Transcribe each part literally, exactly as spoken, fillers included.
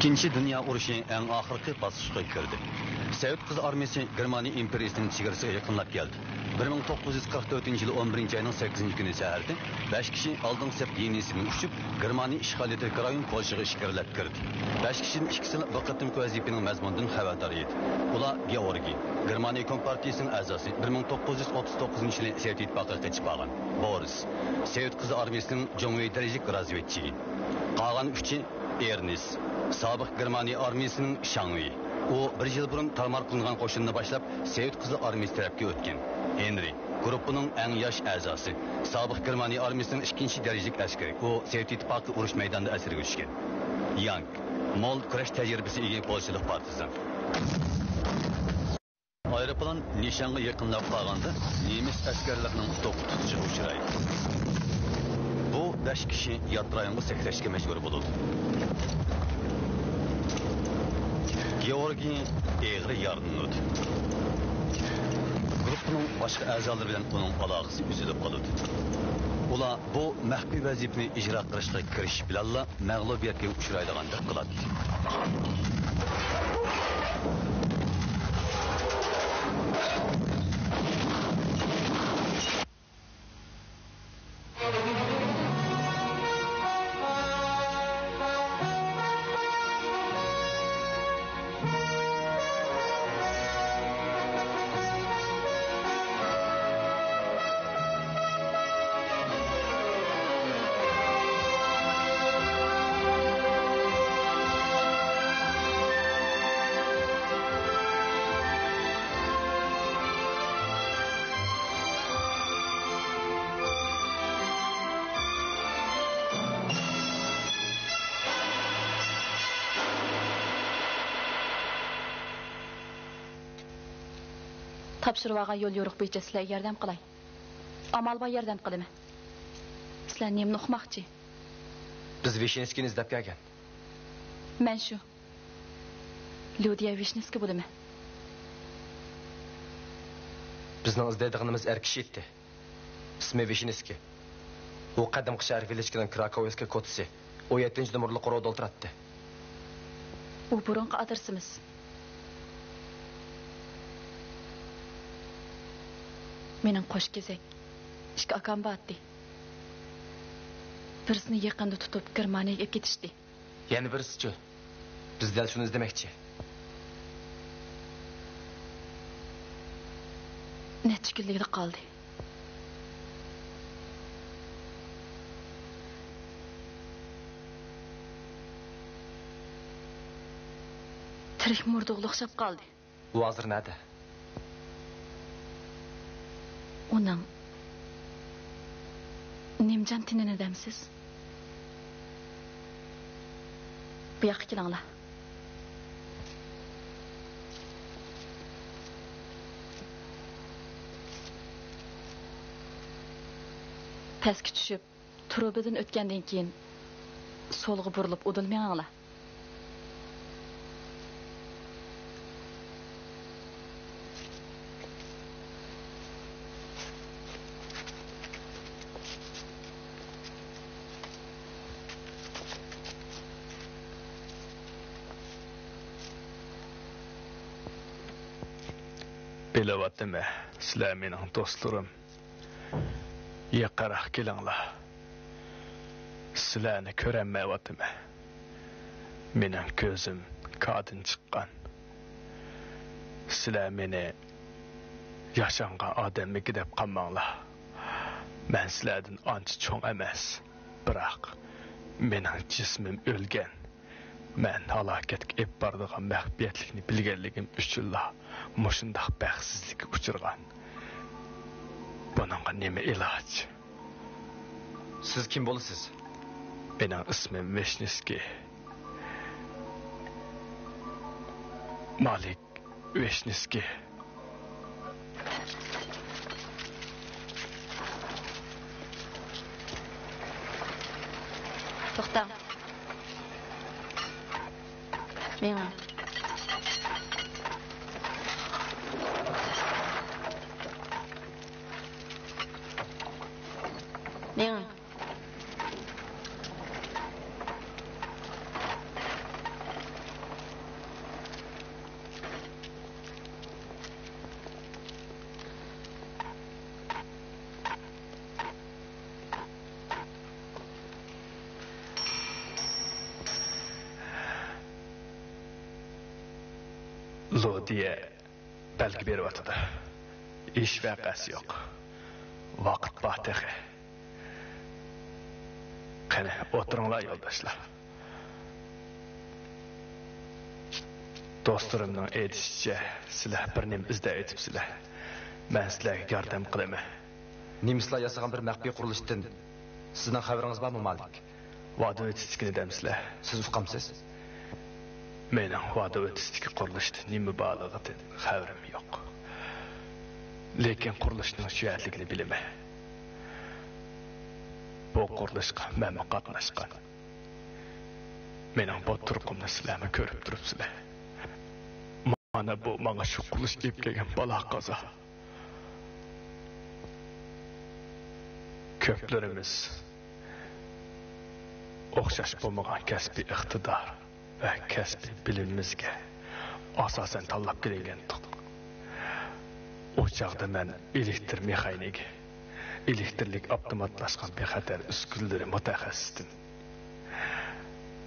ئىككىنچى دۇنيا ئۇرۇشى ئەڭ ئاخىرقى باسقۇچقا كىردى. سوۋېت قىزىل ئارمىيىسى گېرمانىيە ئىمپېرىيىسىنىڭ چېگرىسىغا يېقىنلاپ كەلدى. بىر مىڭ توققۇز يۈز قىرىق تۆتىنچى يىل ئون بىرىنچى ئاينىڭ سەككىزىنچى كۈنى سەھەردە بەش كىشى ئالدىنقى سەپ لىنىيىسىدىن ئۇچۇپ، گېرمانىيە ئىشغالىيىتىدىكى رايون پولشىغا ئىچكىرىلەپ كىردى. بەش كىشىدىن ئىككىسىلا بۇ قېتىمقى ۋەزىپىنىڭ مەزمۇنىدىن خەۋەردار ئىدى. ئۇلار گېئورگىي، گېرمانىيە كومپارتىيىسىنىڭ ئەزاسى، بىر مىڭ توققۇز يۈز ئوتتۇز توققۇزىنچى يىلى سوۋېت ئىتتىپاقىغا قېچىپ بارغان. بورىس، سوۋېت قىزىل ئارمىيىسىنىڭ جۇڭۋېي دەرىجىلىك رازۋېدچىگى. قالغان ئۈچى ئېرنېست، سابىق گېرمانىيە ئارمىيىسىنىڭ شاڭۋېي. ئۇ بىر يىل بۇرۇن تارمار قىلىنغان قوشۇننى باشلاپ، سوۋېت قىزىل ئارمىيىسى تەرەپكە ئۆتكەن. ھېنرى، گۇرۇپپىنىڭ ئەڭ ياش ئەزاسى، سابىق گېرمانىيە ئارمىيىسىنىڭ ئىككىنچى دەرىجىلىك ئەسكىرى. ئۇ سوۋېت ئىتتىپاقى ئۇرۇش مەيدانىدا ئەسىرگە چۈشكەن. يانگ، مول كۈرەش تەجرىبىسىگە ئىگە پولشىلىق پارتىزان. ئايروپىلان نىشانغا يېقىنلاپ بارغاندا، نېمىس ئەسكەرلىرىنىڭ توپا تۇتۇشىغا ئۇچرايدۇ. بۇ بەش كىشى يات رايونغا سەكرەشكە مەجبۇر بولىدۇ. گېئورگىي ئېغىر يارىلىنىدۇ. گۇرۇپپىنىڭ باشقا ئەزالىرى بىلەن ئۇنىڭ ئالاقىسى ئۈزۈلۈپ قالىدۇ. ئۇلار بۇ مەخپىي ۋەزىپىنى ئىجرا قىلىشقا كىرىشىش بىلەنلا مەغلۇبىيەتكە ئۇچرايدىغاندەك قىلاتتى. تاپشۇرۇۋالغان يول يورۇق بويىچە سىلەرگە ياردەم قىلاي. ئامال بار ياردەم قىلىمەن. سىلەر نېمىنى ئۇقماقچى؟ بىز ۋىشنېۋسكىينى ئىزدەپ كەلگەن. مەن شۇ. ليۇدىيە ۋىشنېۋسكىي بولىمەن. بىزنىڭ ئىزدەيدىغىنىمىز ئەر كىشى ئىدى. ئىسمى ۋىشنېۋسكىي. ئۇ قەدىمكى شەھەر ۋېلىچكىنىڭ كراكوۋسكىي كوچىسى، ئون يەتتىنچى نومۇرلۇق قورۇدا ئولتۇراتتى. ئۇ بۇرۇنقى ئادرېسىمىز. مېنىڭ قوش كېزەك ئىككى ئاكام بارتتى. بىرسىنى يېقىندا تۇتۇپ، گېرمانىيەگە ئېلىپ كېتىشتى. يەنە بىرسىچۇ؟ بىز دەل شۇنى ئىزدىمەكچى. نەچچە كۈنلۈكلا قالدى. تىرىك مۇردىغىلا ئوخشاپ قالدى. ئۇ ھازىر نەدە؟ ئۇنىڭ نىمجان تېنىنى دەمسىز؟ بۇ ياققا كېلىڭلار. پەسكە چۈشۈپ، تۇرۇبىدىن ئۆتكەندىن كېيىن، سولغا بۇرۇلۇپ ئۇدۇل مېڭىڭلار. بىلىۋاتىمەن، سىلەر مېنىڭ دوستلىرىم. يېقىنراق كېلىڭلار. سىلەرنى كۆرەلمەيۋاتىمەن. مېنىڭ كۆزۈم كاردىن چىققان. سىلەر مېنى ياشانغان ئادەممىكى دەپ قالماڭلار. مەن سىلەردىن ئانچە چوڭ ئەمەس. بىراق، مېنىڭ جىسمىم ئۆلگەن. مەن ھالاكەتكە ئېلىپ بارىدىغان مەخپىيەتلىكنى بىلگەنلىكىم ئۈچۈنلا مۇشۇنداق بەختسىزلىككە ئۇچرىغان. بۇنىڭغا نېمە ئىلاج؟ سىز كىم بولىسىز؟ مېنىڭ ئىسمىم ۋىشنېۋسكىي. مالىك ۋىشنېۋسكىي. توختاڭ. مېڭىڭ. مېڭىڭ. لودىيە بەلگە بېرىۋاتىدۇ. ھېچ ۋەقەسى يوق. ۋاقىت بار تېخى. قېنى، ئولتۇرۇڭلار، يولداشلار. دوستلىرىمنىڭ ئېيتىشىچە، سىلەر بىر نېمە ئىزدەۋېتىپسىلەر. مەن سىلەرگە ياردەم قىلىمەن. نېمىسلار ياسىغان بىر مەخپىي قۇرۇلۇشتىن سىزنىڭ خەۋىرىڭىز بارمۇ، مالىك؟ ۋادىۋېتىستىكىنى دەمسىلەر؟ سىز ئۇقامسىز؟ مېنىڭ ۋادىۋېتىستىكى قۇرۇلۇشتا نېمە بارلىقىدىن خەۋىرىم يوق. لېكىن قۇرۇلۇشنىڭ شۇ يەردىكىنى بىلىمەن. بۇ قۇرۇلۇشقا مەنمۇ قاتناشقان. مېنىڭ بۇ تۇرقۇمنى سىلەرمۇ كۆرۈپ تۇرۇپسىلەر. مانا بۇ ماڭا شۇ قۇرۇلۇش ئېلىپ كەلگەن بالا-قازا. كۆپلىرىمىز ئوخشاش بولمىغان كەسپىي ئىقتىدار ۋە كەسپىي بىلىمىمىزگە ئاساسەن تاللاپ كېلىنگەنتۇق. ئۇ چاغدا مەن ئېلېكتر مېخانىكى، ئېلېكترلىك ئاپتوماتلاشقان بىخەتەر ئۈسكۈنىلىرى مۇتەخەسسىسىدىم.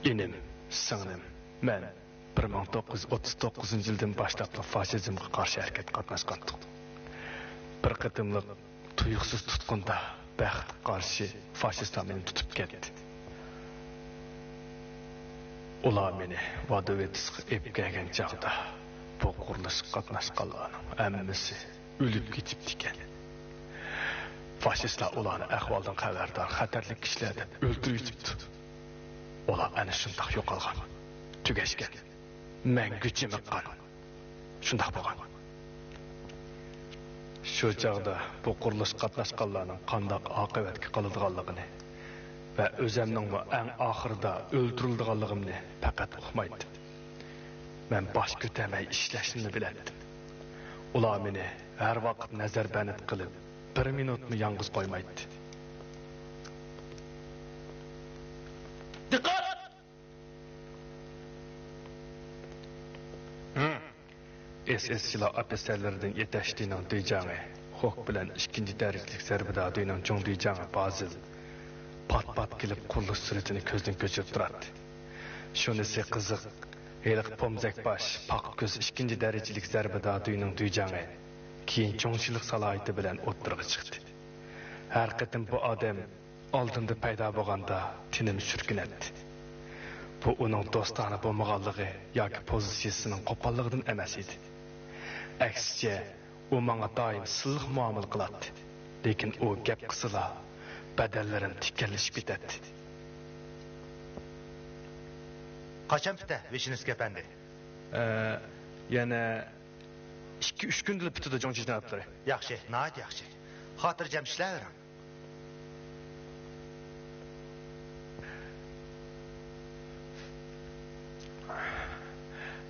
ئىنىم، سىڭلىم، مەن بىر مىڭ توققۇز يۈز ئوتتۇز توققۇزىنچى يىلدىن باشلاپلا فاشىزمغا قارشى ھەرىكەتكە قاتناشقانتۇق. بىر قېتىملىق تۇيۇقسىز تۇتقۇندا بەختكە قارشى فاشىستلار مېنى تۇتۇپ كەتتى. ئۇلار مېنى ۋادىۋېتسقا ئېلىپ كەلگەن چاغدا، بۇ قۇرۇلۇشقا قاتناشقانلارنىڭ ھەممىسى ئۆلۈپ كېتىپتىكەن. فاشىستلار ئۇلارنى ئەھۋالدىن خەۋەردار، خەتەرلىك كىشىلەر دەپ ئۆلتۈرۈۋېتىپتۇ. ئۇلار ئەنە شۇنداق يوقالغان، تۈگەشكەن، مەڭگۈ چېمىققان. شۇنداق بولغان. شۇ چاغدا بۇ قۇرۇلۇشقا قاتناشقانلارنىڭ قانداق ئاقىۋەتكە قالىدىغانلىقىنى ۋە ئۆزەمنىڭمۇ ئەڭ ئاخىرىدا ئۆلتۈرۈلىدىغانلىقىمنى پەقەت ئۇقمايتتىم. مەن باش كۆتەرمەي ئىشلەشنىلا بىلەتتىم. ئۇلار مېنى ھەر ۋاقىت نەزەربەند قىلىپ، بىر مىنۇتمۇ يالغۇز قويمايتتى. دىققەت! ئېسئېسچىلار ئافىتسېرلىرىدىن يېتەكچىنىڭ دېجاڭى خوك بىلەن ئىككىنچى دەرىجىلىك زەربىدار دۈينىڭ جۇڭ دېجاڭى بازىل پات-پات كېلىپ قۇرۇلۇش سۈرئىتىنى كۆزدىن كۆچۈرۈپ تۇراتتى. شۇنىسى قىزىق، ھېلىقى پومزەك باش، پاقا كۆز ئىككىنچى دەرىجىلىك زەربىدار دۈينىڭ دېجاڭى كېيىن چوڭچىلىق سالاھىيىتى بىلەن ئوتتۇرىغا چىقتى. ھەر قېتىم بۇ ئادەم ئالدىمدا پەيدا بولغاندا تېنىم سۈركۈنەتتى. بۇ ئۇنىڭ دوستانە بولمىغانلىقى ياكى پوزىتسىيىسىنىڭ قوپاللىقىدىن ئەمەس ئىدى. ئەكسىچە، ئۇ ماڭا دائىم سىلىق مۇئامىلە قىلاتتى. لېكىن ئۇ گەپ قىلسىلا، بەدەنلىرىم تىكەنلىشىپ كېتەتتى. قاچان پۈتە، ۋىشنېۋسكىي ئەپەندى؟ ئە، يەنە ئىككى-ئۈچ كۈندىلا پۈتىدۇ، جۇڭچى جانابلىرى. ياخشى، ناھايىتى ياخشى. خاتىرجەم ئىشلەۋېرىڭ.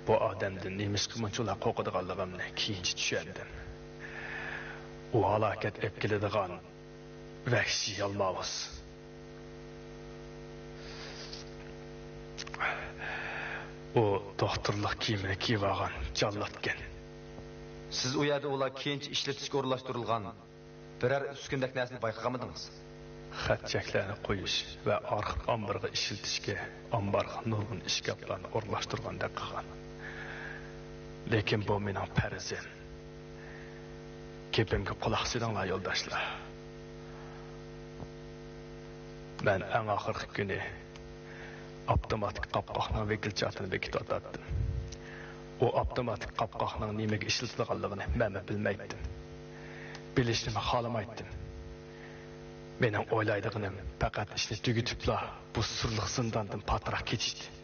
بۇ ئادەمدىن نېمىشقا مۇنچىۋالا قورقىدىغانلىقىمنى كېيىنچە چۈشەندىم. ئۇ ھالاكەت ئەپ كېلىدىغان ۋەھشىي يالماۋۇز. ئۇ دوختۇرلۇق كىيىمىنى كىيىۋالغان جاللاتكەن. سىز ئۇ يەردە ئۇلار كېيىنچە ئىشلىتىشكە ئورۇنلاشتۇرۇلغان بىرەر ئۈسكۈندەك نەرسىنى بايقىغانمىدىڭىز؟ خەت-چەكلەرنى قويۇش ۋە ئارخىپ ئامبىرىغا ئىشلىتىشكە ئامبارغا نۇرغۇن ئىشكاپلارنى ئورۇنلاشتۇرغاندەك قىلغان. لېكىن بۇ مېنىڭ پەرىزىم. گېپىمگە قۇلاق سېلىڭلار، يولداشلار. مەن ئەڭ ئاخىرقى كۈنى ئاپتوماتىك قاپقاقنىڭ ۋەكىلچاتىنى بېكىتىۋاتاتتىم. ئۇ ئاپتوماتىك قاپقاقنىڭ نېمىگە ئىشلىتىدىغانلىقىنى مەنمۇ بىلمەيتتىم. بىلىشنىمۇ خالىمايتتىم. مېنىڭ ئويلايدىغىنىم پەقەت ئىشنى تۈگىتىپلا بۇ سۇرلۇق زىنداندىن پاتراق كېتىشتى.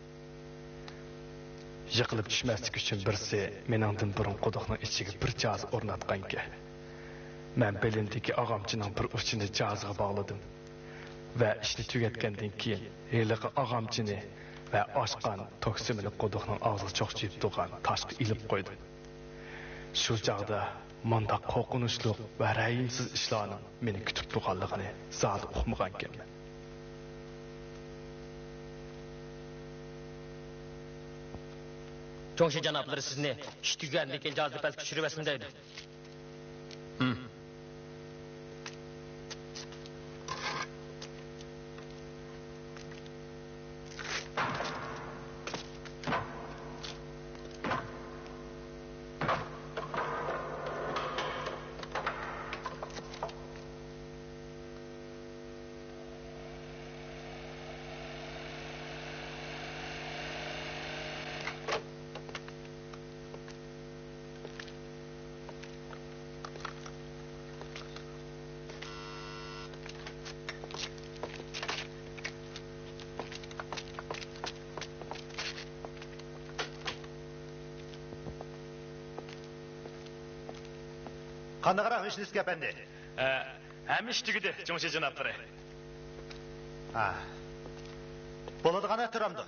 يىقىلىپ چۈشمەسلىك ئۈچۈن بىرسى مېنىڭدىن بۇرۇن قۇدۇقنىڭ ئىچىگە بىر جازا ئورناتقانىكەن. مەن بېلىمدىكى ئاغامچىنىڭ بىر ئۇچىنى جازىغا باغلىدىم ۋە ئىشنى تۈگەتكەندىن كېيىن، ھېلىقى ئاغامچىنى ۋە ئاچقان توك سىمىنى قۇدۇقنىڭ ئاغزىغا چوقچىيىپ تۇرغان تاشقا ئېلىپ قويدۇم. شۇ چاغدا مۇنداق قورقۇنچلۇق ۋە رەھىمسىز ئىشلارنىڭ مېنى كۈتۈپ تۇرغانلىقىنى زادى ئۇقمىغانىكەنمەن. چوڭشى جانابلىرى سىزنى ئىش تۈگىگەندىن كېيىن جازا پەسكە چۈشۈرۈۋەتسۇن دەيدۇ. ھىم. قانداقراق، ۋىشنېۋسكىي ئەپەندى؟ ئە، ھەممە ئىش تۈگىدى، چوڭشى جانابلىرى. ھە. بولىدىغان ئەتىرامدۇ؟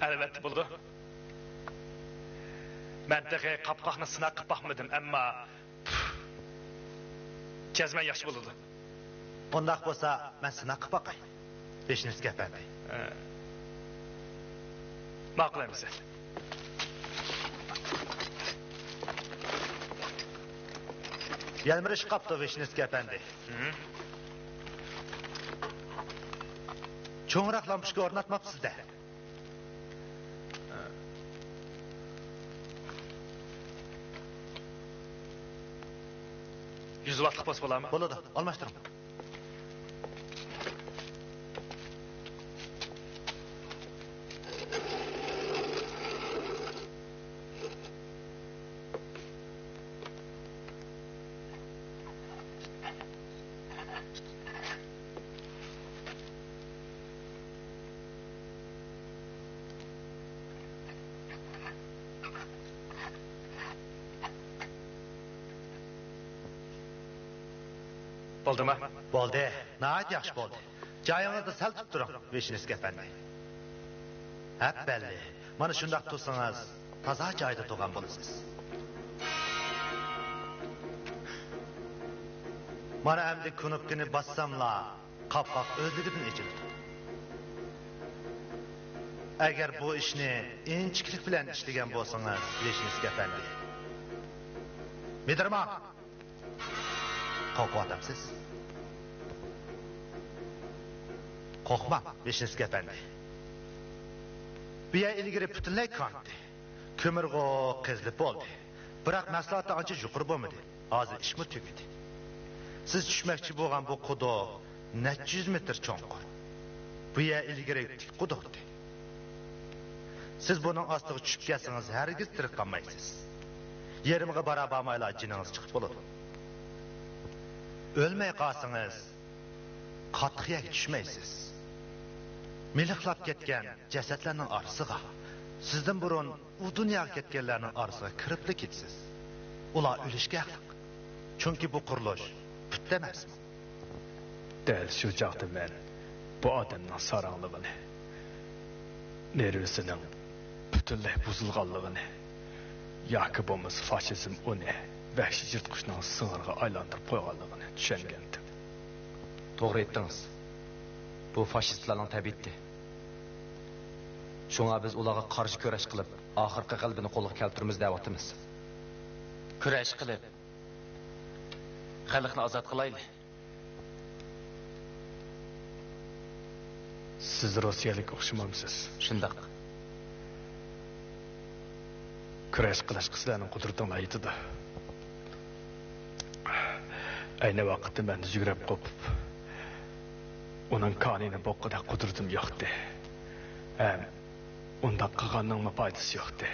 ئەلۋەتتە بولىدۇ. مەن تېخى قاپقاقنى سىناق قىلىپ باقمىدىم، ئەمما، پۇھ، جەزمەن ياخشى بولىدۇ. ئۇنداق بولسا، مەن سىناق قىلىپ باقاي، ۋىشنېۋسكىي ئەپەندى. ھە. ماقۇل ئەمىسە. يەلمۈرۈشۈپ قاپتۇ، ۋىشنېۋسكىي ئەپەندى. ھە؟ چوڭراق لامپۇچكا ئورناتماپسىز-دە. يۈز ۋاتلىق بولسا بولامۇ؟ بولىدۇ، ئالماشتۇرۇڭ. بولدىمۇ؟ بولدى. ناھايىتى ياخشى بولدى. جايىڭىزدا سەل تۇرۇپ تۇرۇڭ، ۋىشنېۋسكىي ئەپەندى. ھەپپەللى، مانا شۇنداق تۇرسىڭىز، تازا جايىدا تۇرغان بولىسىز. مانا ئەمدى كۇنۇپكىنى باسساملا، قاپقاق ئۆزلۈكىدىن ئېچىلىدۇ. ئەگەر بۇ ئىشنى ئىنچىكىلىك بىلەن ئىشلىگەن بولسىڭىز، ۋىشنېۋسكىي ئەپەندى. مىدىرماڭ! قورقۇۋاتامسىز؟ قورقماڭ، ۋىشنېۋسكىي ئەپەندى. بۇ يەر ئىلگىرى پۈتۈنلەي كانتتى. كۆمۈرغۇ قېزىلىپ بولدى. بىراق مەھسۇلاتى ئانچە يۇقىرى بولمىدى. ھازىر ئىشمۇ تۈگىدى. سىز چۈشمەكچى بولغان بۇ قۇدۇق نەچچە يۈز مېتىر چوڭقۇر. بۇ يەر ئىلگىرى تىك قۇدۇقتى. سىز بۇنىڭ ئاستىغا چۈشۈپ كەتسىڭىز، ھەرگىز تىرىك قالمايسىز. يېرىمغا بارا بارمايلا جېنىڭىز چىقىپ بولىدۇ. ئۆلمەي قالسىڭىز، قاتتىق يەرگە چۈشمەيسىز. مىلىقلاپ كەتكەن جەسەتلەرنىڭ ئارىسىغا، سىزدىن بۇرۇن ئۇ دۇنياغا كەتكەنلەرنىڭ ئارىسىغا كىرىپلا كېتىسىز. ئۇلار ئۆلۈشكە ھەقلىق. چۈنكى بۇ قۇرۇلۇش پۈتتى ئەمەسمۇ؟ دەل شۇ چاغدا مەن بۇ ئادەمنىڭ ساراڭلىغىنى، نېرۋىسىنىڭ پۈتۈنلەي بۇزۇلغانلىقىنى ياكى بولمىسا فاشىزم ئۇنى ۋەھشىي يىرتقۇچنىڭ سىڭىرىغا ئايلاندۇرۇپ قويغانلىقىنى چۈشەنگەنتىم. توغرا ئېيتتىڭىز. بۇ فاشىستلارنىڭ تەبىئىتى. شۇڭا بىز ئۇلارغا قارشى كۈرەش قىلىپ، ئاخىرقى غەلىبىنى قولغا كەلتۈرىمىز دەۋاتىمىز. كۈرەش قىلىپ، خەلقنى ئازاد قىلايلى. سىز روسىيەلىك ئوخشىمامسىز؟ شۇنداق. كۈرەش قىلىشقا سىلەرنىڭ قۇدرىتىڭلار يېتىدۇ. ئەينى ۋاقىتتا مەن يۈگرەپ قوپۇپ، ئۇنىڭ كانىيىنى بوغقۇدەك قۇدرىتىم يوقتى. ھەم ئۇنداق قىلغاننىڭمۇ پايدىسى يوقتى.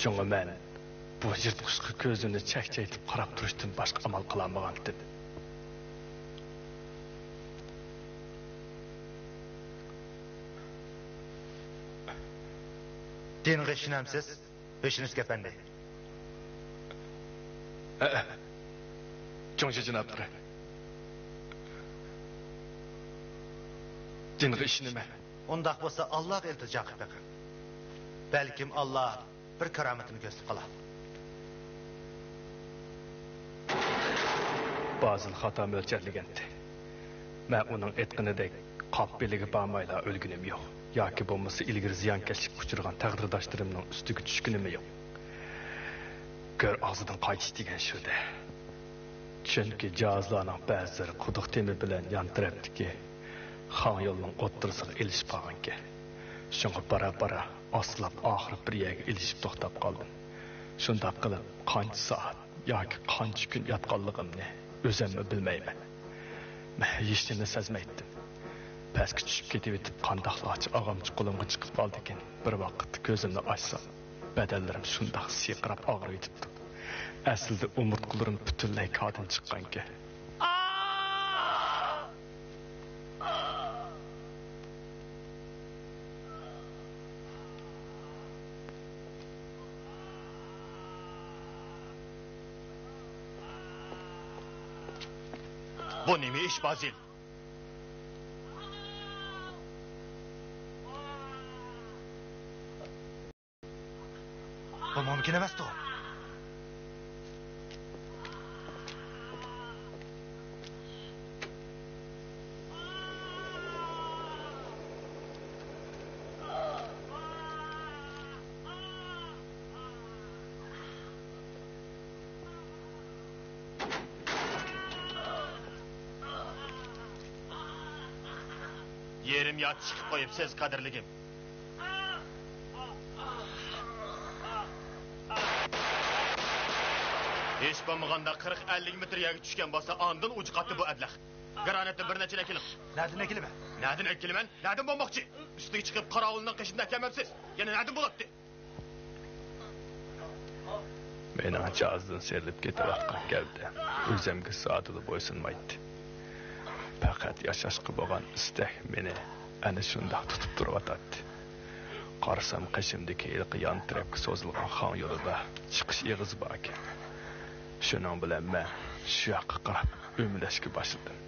شۇڭا مەن بۇ يىرتقۇچقا كۆزۈمنى چەكچەيتىپ قاراپ تۇرۇشتىن باشقا ئامال قىلالمىغانتىم. دىنغا ئىشىنەمسىز، ۋىشنېۋسكىي ئەپەندى؟ ئە، ئە. چوڭشى جانابلىرى. دىنغا ئىشىنىمەن. ئۇنداق بولسا ئاللاغا ئىلتىجا قىلىپ بېقىڭ. بەلكىم ئاللا بىر كارامىتىنى كۆرسىتىپ قالار. بازىل خاتا مۆلچەرلىگەنتى. مەن ئۇنىڭ ئېيتقىنىدەك قاپ بېلىگە بارمايلا ئۆلگىنىم يوق. ياكى بولمىسا ئىلگىرى زىيانكەشلىككە ئۇچرىغان تەقدىرداشلىرىمنىڭ ئۈستىگە چۈشكىنىممۇ يوق. گۆر ئاغزىدىن قايتىش دېگەن شۇ-دە. چۈنكى جازىلارنىڭ بەزىلىرى قۇدۇق تېمى بىلەن يان تەرەپتىكى خاڭ يولىنىڭ ئوتتۇرىسىغا ئېلىشىپ قالغانىكەن. شۇڭا بارا-بارا ئاستىلاپ ئاخىرى بىر يەرگە ئېلىشىپ توختاپ قالدىم. شۇنداق قىلىپ قانچە سائەت ياكى قانچە كۈن ياتقانلىقىمنى ئۆزۈممۇ بىلمەيمەن. مەن ھېچنېمە سەزمەيتتىم. پەسكە چۈشۈپ كېتىۋېتىپ قانداقلارچە ئاغامچە قولۇمغا چىقىپ قالدىكىن، بىر ۋاقىتتا كۆزۈمنى ئاچسام، بەدەنلىرىم شۇنداق سىرقىراپ ئاغرىۋېتىپتۇ. ئەسلىدە ئومۇرتقىلىرىم پۈتۈنلەي كادىن چىققانىكەن. بۇ نېمە ئىش، بازىل؟ بۇ مۇمكىن ئەمەستۇ. يېرىم يارتى چىقىپ قويۇپسىز، قەدىرلىكىم. ھېچ بولمىغاندا قىرىق ئەللىك مېتىر يەرگە چۈشكەن بولسا، ئاندىن ئۇجۇقاتتى بۇ ئەبلەخ. گراناتتىن بىر نەچچىنى ئەكېلىڭ. نەدىن ئەكېلىمەن؟ نەدىن ئەكېلىمەن؟ نەدىن بولماقچى؟ ئۈستىگە چىقىپ قاراۋۇلنىڭ قېشىدىن ئەكەلمەمسىز؟ يەنە نەدىن بولاتتى؟ مېنىڭ جازدىن سېرىلىپ كېتىۋاتقان گەۋدەم ئۆزۈمگە زادىلا بويسۇنمايتتى. پەقەت ياشاشقا بولغان ئىستەك مېنى ئەنە شۇنداق تۇتۇپ تۇرۇۋاتاتتى. قارىسام، قېشىمدىكى ھېلىقى يان تەرەپكە سوزۇلغان خاڭ يولىدا چىقىش ئېغىزى باركەن. شۇنىڭ بىلەن مەن شۇ ياققا قاراپ ئۆمىلەشكە باشلىدىم.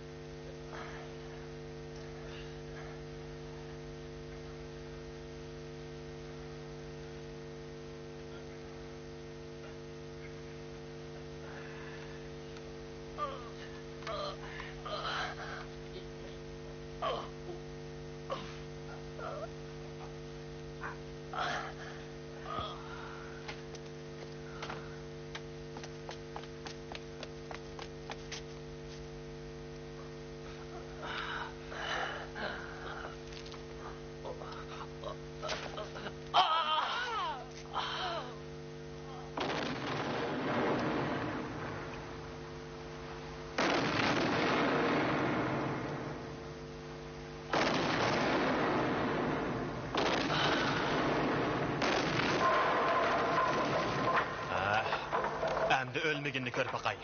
ئەمدى ئۆلمىگىنىنى كۆرۈپ باقاي.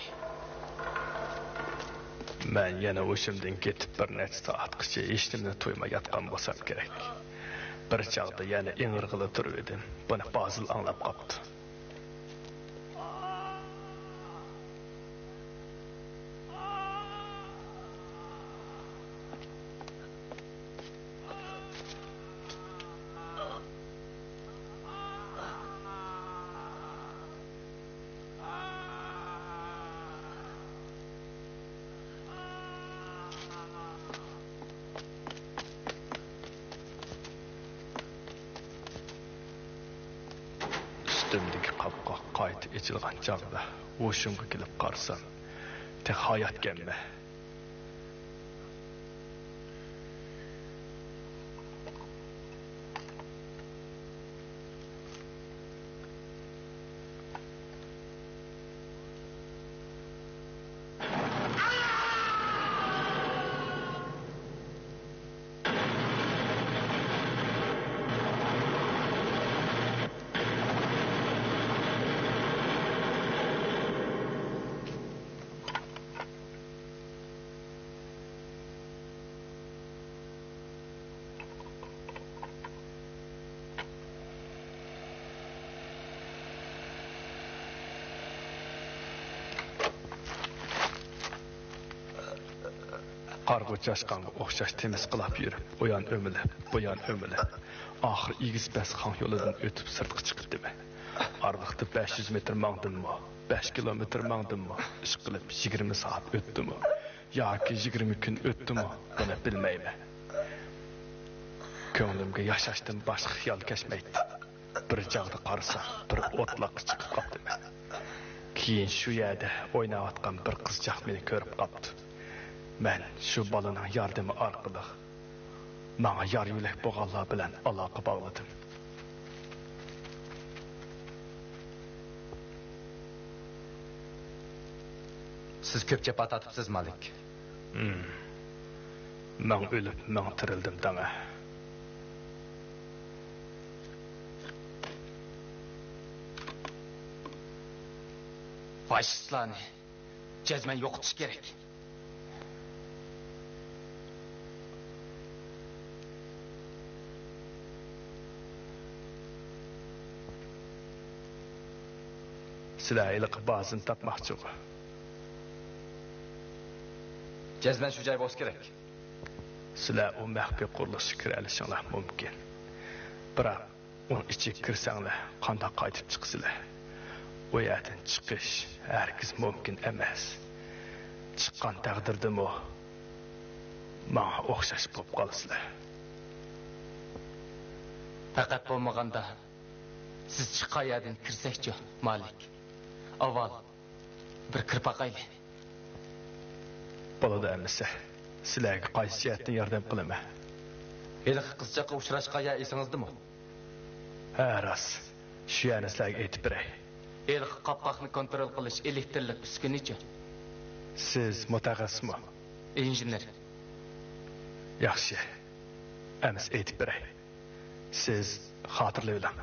مەن يەنە ھوشۇمدىن كېتىپ بىر نەچچە سائەتقىچە ھېچنېمىنى تۇيماي ياتقان بولسام كېرەك. بىر چاغدا يەنە ئىڭرىغىلى تۇرۇۋىدىم. بۇنى بازىل ئاڭلاپ قاپتۇ. ئۈستۈمدىكى قاپقاق قايتا ئېچىلغان چاغدا ھوشۇمغا كېلىپ قارىسام، تېخى ھاياتكەنمەن. قارغۇ چاشقانغا ئوخشاش تېمىسقىلاپ يۈرۈپ، ئۇيان ئۆمىلەپ، بۇيان ئۆمىلەپ، ئاخىرى ئېگىز پەس خاڭ يولىدىن ئۆتۈپ سىرتقا چىقىپتىمەن. ئارىلىقتا بەش يۈز مېتىر ماڭدىممۇ، بەش كىلومېتىر ماڭدىممۇ، ئىشقىلىپ، يىگىرمە سائەت ئۆتتىمۇ ياكى يىگىرمە كۈن ئۆتتىمۇ، بۇنى بىلمەيمەن. كۆڭلۈمگە ياشاشتىن باشقا خىيال كەچمەيتتى. بىر چاغدا قارىسام، بىر ئوتلاققا چىقىپ قاپتىمەن. كېيىن شۇ يەردە ئويناۋاتقان بىر قىزچاق مېنى كۆرۈپ قاپتۇ. مەن شۇ بالىنىڭ ياردىمى ئارقىلىق ماڭا يار-يۆلەك بولغانلار بىلەن ئالاقە باغلىدىم. سىز كۆپ جاپا تارتىپسىز، مالىك. ھىم. مىڭ ئۆلۈپ، مىڭ تىرىلدىم دەڭە. فاشىستلارنى جەزمەن يوقىتىش كېرەك. سىلەر ھېلىقى بازىنى تاپماقچىغۇ؟ جەزمەن شۇ جاي بولسا كېرەك. سىلەر ئۇ مەخپىي قۇرۇلۇشقا كىرەلىشىڭلار مۇمكىن. بىراق، ئۇنىڭ ئىچىگە كىرسەڭلار، قانداق قايتىپ چىقىسىلەر؟ ئۇ يەردىن چىقىش ھەرگىز مۇمكىن ئەمەس. چىققان تەقدىردىمۇ، ماڭا ئوخشاش بولۇپ قالىسىلەر. پەقەت بولمىغاندا، سىز چىققان يەردىن كىرسەكچۇ، مالىك؟ ئاۋۋال بىر كىرىپ باقايلى. بولىدۇ ئەمىسە. سىلەرگە قايسى جەھەتتىن ياردەم قىلىمەن؟ ھېلىقى قىزچاققا ئۇچراشقان يەر ئېسىڭىزدىمۇ؟ ھە، راست. شۇ يەرنى سىلەرگە ئېيتىپ بېرەي. ھېلىقى قاپقاقنى كونترول قىلىش ئېلېكتىرلىق ئۈسكۈنىچۇ؟ سىز مۇتەخەسسىسمۇ؟ ئىنژېنېر. ياخشى. ئەمىسە ئېيتىپ بېرەي. سىز خاتىرىلىۋېلىڭ.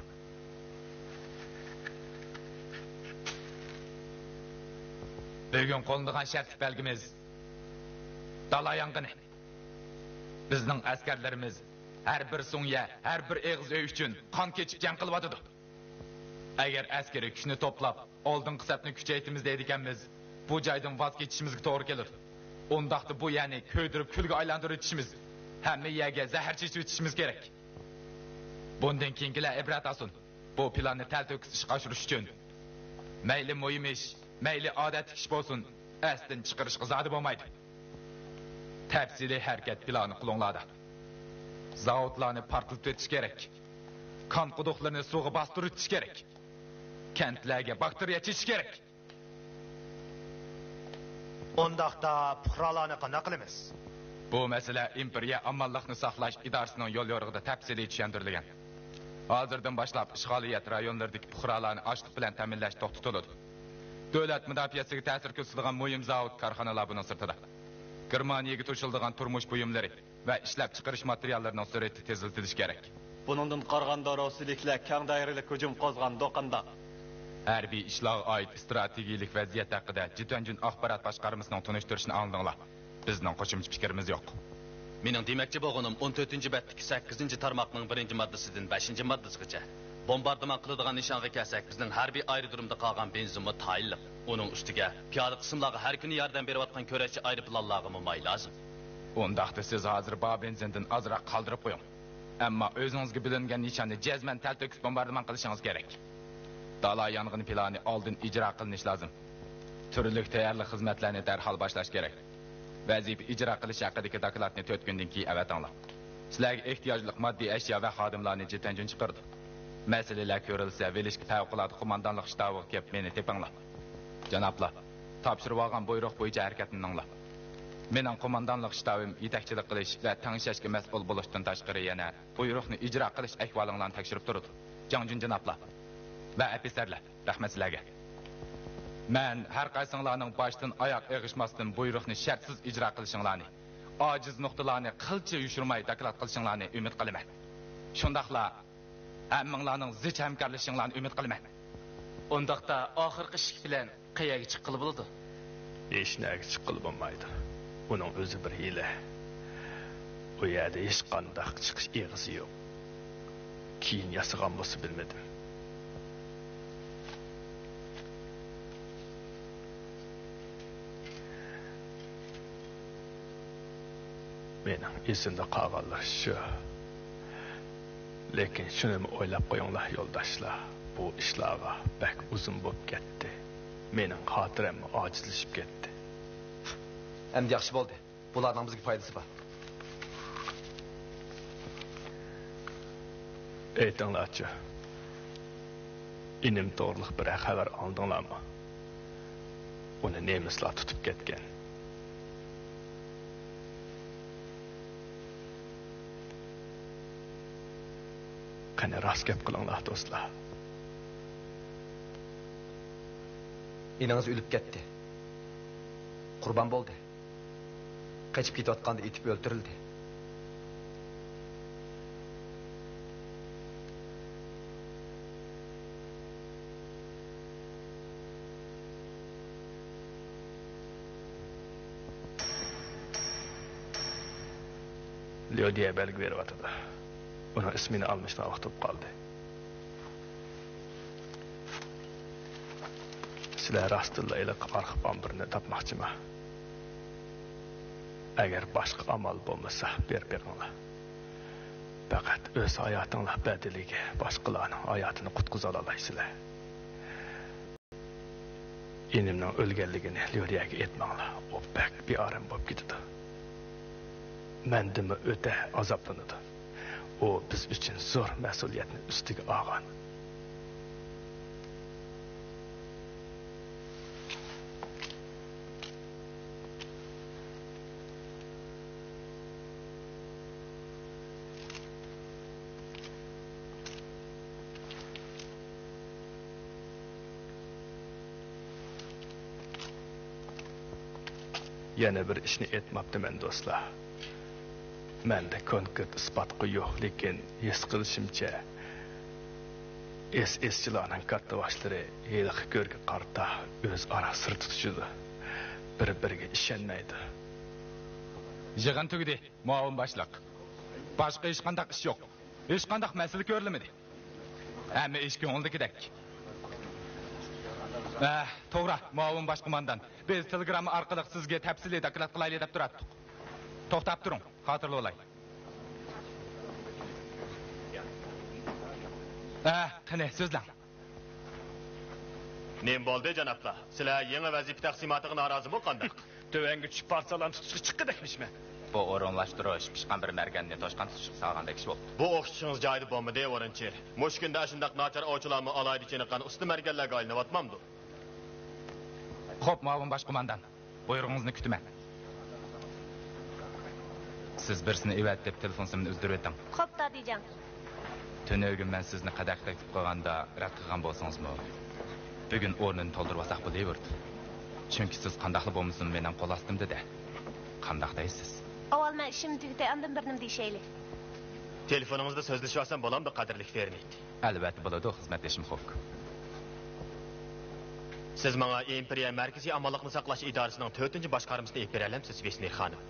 بۈگۈن قوللىنىدىغان شەرتلىك بەلگىمىز دالا يانغىنى. بىزنىڭ ئەسكەرلىرىمىز ھەر بىر سۇڭيە، ھەر بىر ئېغىز ئۆي ئۈچۈن قان كېچىپ جەڭ قىلىۋاتىدۇ. ئەگەر ئەسكىرىي كۈچنى توپلاپ، ئالدىنقى سەپنى كۈچەيتىمىز دەيدىكەنمىز، بۇ جايدىن ۋاز كېچىشىمىزگە توغرا كېلىدۇ. ئۇنداقتا بۇ يەرنى كۆيدۈرۈپ كۈلگە ئايلاندۇرۇۋېتىشىمىز، ھەممە يەرگە زەھەر چېچىۋېتىشىمىز كېرەك. بۇندىن كېيىنكىلەر ئىبرەت ئالسۇن. بۇ پىلاننى تەلتۆكۈس ئىشقا ئاشۇرۇش ئۈچۈن، مەيلى مۇھىم ئىش، مەيلى ئادەتتىكى ئىش بولسۇن، ئەستىن چىقىرىشقا زادى بولمايدۇ. تەپسىلىي ھەرىكەت پىلانى قولۇڭلاردا. زاۋۇتلارنى پارتلىتىۋېتىش كېرەك. كان قۇدۇقلىرىنى سۇغا باستۇرۇۋېتىش كېرەك. كەنتلەرگە باكتېرىيە چېچىش كېرەك. ئۇنداقتا پۇقرالارنى قانداق قىلىمىز؟ بۇ مەسىلە ئىمپېرىيە ئامانلىقنى ساقلاش ئىدارىسىنىڭ يوليورۇقىدا تەپسىلىي چۈشەندۈرۈلگەن. ھازىردىن باشلاپ ئىشغالىيەت رايونلىرىدىكى پۇقرالارنى ئاشلىق بىلەن تەمىنلەش توختىتىلىدۇ. دۆلەت مۇداپىئەسىگە تەسىر كۆرسىتىدىغان مۇھىم زاۋۇت، كارخانىلار بۇنىڭ سىرتىدا. گېرمانىيەگە توشۇلىدىغان تۇرمۇش بۇيۇملىرى ۋە ئىشلەپچىقىرىش ماتېرىياللىرىنىڭ سۈرئىتى تېزلىتىلىشى كېرەك. بۇنىڭدىن قارىغاندا، روسىيىلىكلەر كەڭ دائىرىلىك ھۇجۇم قوزغىغان دۇكاندا. ھەربىي ئىشلارغا ئائىت ئىستراتېگىيىلىك ۋەزىيەت ھەققىدە جىتەنجۈن ئاخبارات باشقارمىسىنىڭ تونۇشتۇرۇشىنى ئاڭلىدىڭلار. بىزنىڭ قوشۇمچە پىكرىمىز يوق. مېنىڭ دېمەكچى بولغىنىم، ئون تۆتىنچى بەتتىكى سەككىزىنچى تارماقنىڭ بىرىنچى ماددىسىدىن بەشىنچى ماددىسىغىچە. بومباردىمان قىلىدىغان نىشانغا كەلسەك، بىزنىڭ ھەربىي ئايرودرومدا قالغان بېنزىنمۇ تايىنلىق. ئۇنىڭ ئۈستىگە پىيادە قىسىملارغا ھەر كۈنى ياردەم بېرىۋاتقان كۈرەشچى ئايروپىلانلارغىمۇ ماي لازىم. ئۇنداقتا سىز ھازىر بار بېنزىندىن ئازراق قالدۇرۇپ قويۇڭ. ئەمما ئۆزىڭىزگە بۆلۈنگەن نىشاننى جەزمەن تەلتۆكۈس بومباردىمان قىلىشىڭىز كېرەك. دالا يانغىنى پىلانى ئالدىن ئىجرا قىلىنىشى لازىم. تۈرلۈك تەييارلىق خىزمەتلەرنى دەرھال باشلاش كېرەك. ۋەزىپە ئىجرا قىلىش ھەققىدىكى دوكلاتنى تۆت كۈندىن كېيىن ئەۋەتىڭلار. سىلەرگە ئېھتىياجلىق ماددىي ئەشيا ۋە خادىملارنى جىتەنجۈن چىقىرىدۇ. مەسىلىلەر كۆرۈلسە، ۋىلىشكا پەۋقۇلئاددە قوماندانلىق شتابىغا كېلىپ مېنى تېپىڭلار. جانابلار، تاپشۇرۇۋالغان بۇيرۇق بويىچە ھەرىكەتلىنىڭلار. مېنىڭ قوماندانلىق شتابىم يېتەكچىلىك قىلىش ۋە تەڭشەشكە مەسئۇل بولۇشتىن تاشقىرى يەنە بۇيرۇقنى ئىجرا قىلىش ئەھۋالىڭلارنى تەكشۈرۈپ تۇرىدۇ. جاڭجۈن جانابلار ۋە ئەپىسەرلەر، رەھمەت سىلەرگە. مەن ھەر قايسىڭلارنىڭ باشتىن ئاياغ ئېغىشماستىن بۇيرۇقنى شەرتسىز ئىجرا قىلىشىڭلارنى، ئاجىز نۇقتىلارنى قىلچە يوشۇرماي دوكلات قىلىشىڭلارنى ئۈمىد قىلىمەن. شۇنداقلا ھەممىڭلارنىڭ زىچ ھەمكارلىشىشىڭلارنى ئۈمىد قىلىمەن. ئۇنداقتا ئاخىرقى ئىشىك بىلەن قەيەرگە چىققىلى بولىدۇ؟ ھېچ نەگە چىققىلى بولمايدۇ. ئۇنىڭ ئۆزى بىر ھىيلە. ئۇ يەردە ھېچقانداق چىقىش ئېغىزى يوق. كېيىن ياسىغان بولسا بىلمىدىم. مېنىڭ ئېسىمدە قالغانلىرى شۇ. لېكىن شۇنىمۇ ئويلاپ قويۇڭلار، يولداشلار، بۇ ئىشلارغا بەك ئۇزۇن بولۇپ كەتتى. مېنىڭ خاتىرەممۇ ئاجىزلىشىپ كەتتى. ئەمدى ياخشى بولدى. بۇلارنىڭ بىزگە پايدىسى بار. ئېيتىڭلارچۇ، ئىنىم توغرىلىق بىرەر خەۋەر ئالدىڭلارمۇ؟ ئۇنى نېمىسلار تۇتۇپ كەتكەن؟ قېنى، راست گەپ قىلىڭلار، دوستلار. ئىنىڭىز ئۆلۈپ كەتتى. قۇربان بولدى. قېچىپ كېتىۋاتقاندا ئېتىپ ئۆلتۈرۈلدى. ليودىيە بەلگە بېرىۋاتىدۇ. ئۇنىڭ ئىسمىنى ئالمىشىدىغان ۋاقىت بولۇپ قالدى. سىلەر راستتىنلا ھېلىقى ئارخىپ ئامبىرىنى تاپماقچىما؟ ئەگەر باشقا ئامال بولمىسا، بېرىپ بېقىڭلار. پەقەت ئۆز ھاياتىڭلار بەدىلىگە باشقىلارنىڭ ھاياتىنى قۇتقۇزالالايسىلەر. ئىنىمنىڭ ئۆلگەنلىكىنى ليۇريەگە ئېيتماڭلار، ئۇ بەك بىئارام بولۇپ كېتىدۇ. مەندىنمۇ ئۆتە ئازابلىنىدۇ. ئۇ بىز ئۈچۈن زور مەسئۇلىيەتنى ئۈستىگە ئالغان. يەنە بىر ئىشنى ئېيتماپتىمەن، دوستلار. مەندە كونكرېت ئىسپاتقا يوق، لېكىن ھېس قىلىشىمچە، ئېس-ئېسچىلارنىڭ كاتتىباشلىرى ھېلىقى كۆرگە قارىتا ئۆزئارا سىر تۇتۇشىدۇ، بىر-بىرىگە ئىشەنمەيدۇ. يىغىن تۈگىدى، مۇئاۋىن باشلىق. باشقا ھېچقانداق ئىش يوق. ھېچقانداق مەسىلە كۆرۈلمىدى. ھەممە ئىش كۆڭۈلدىكىدەك. ئە، توغرا، مۇئاۋىن باش قوماندان. بىز تېلېگرامما ئارقىلىق سىزگە تەپسىلىي دوكلات قىلايلى دەپ تۇراتتۇق. توختاپ تۇرۇڭ، خاتىرىلىۋالاي. ئە، قېنى، سۆزلەڭ. نېمە بولدى، جانابلار؟ سىلەر يېڭى ۋەزىپە تەقسىماتىغا نارازىمۇ قانداق؟ تۆۋەنگە چۈشۈپ پارتىزانلارنى تۇتۇشقا چىققىدەكمىشمەن. بۇ ئورۇنلاشتۇرۇش پىشقان بىر مەرگەننى توشقان تۇتۇشقا سالغاندەك ئىش بولۇپتۇ. بۇ ئوخشىشىڭىز جايىدا بولمىدى، ۋورونچېر. مۇشۇ كۈندە ئاشۇنداق ناچار ئوۋچىلارمۇ ئالاھىدە چېنىققان ئۇستا مەرگەنلەرگە ئايلىنىۋاتمامدۇ؟ خوپ، مۇئاۋىن باش قوماندان. بۇيرۇغىڭىزنى كۈتىمەن. سىز بىرسىنى ئەۋەتىپ، تېلېفون سىمىنى ئۈزدۈرۈۋېتىڭ. خوپ، دادىجان. تۈنۈگۈن مەن سىزنى قەدەخ تەكلىپ قىلغاندا رەت قىلغان بولسىڭىزمۇ، بۈگۈن ئورنىنى تولدۇرۇۋالساق بولۇۋېرىدۇ. چۈنكى سىز قانداقلا بولمىسۇن مېنىڭ قول ئاستىمدا-دە. قانداق دەيسىز؟ ئاۋۋال مەن ئىشىمنى تۈگىتەي، ئاندىن بىر نېمە دېيىشەيلى. تېلېفونىڭىزدا سۆزلىشىۋالسام بولامدۇ، قەدىرلىك فېرنىت؟ ئەلۋەتتە بولىدۇ، خىزمەتدىشىم خوك. سىز ماڭا ئىمپېرىيە مەركىزىي ئامانلىقنى ساقلاش ئىدارىسىنىڭ تۆتىنچى باشقارمىسىنى ئېلىپ بېرەلەمسىز، ۋېسنېر خانىم؟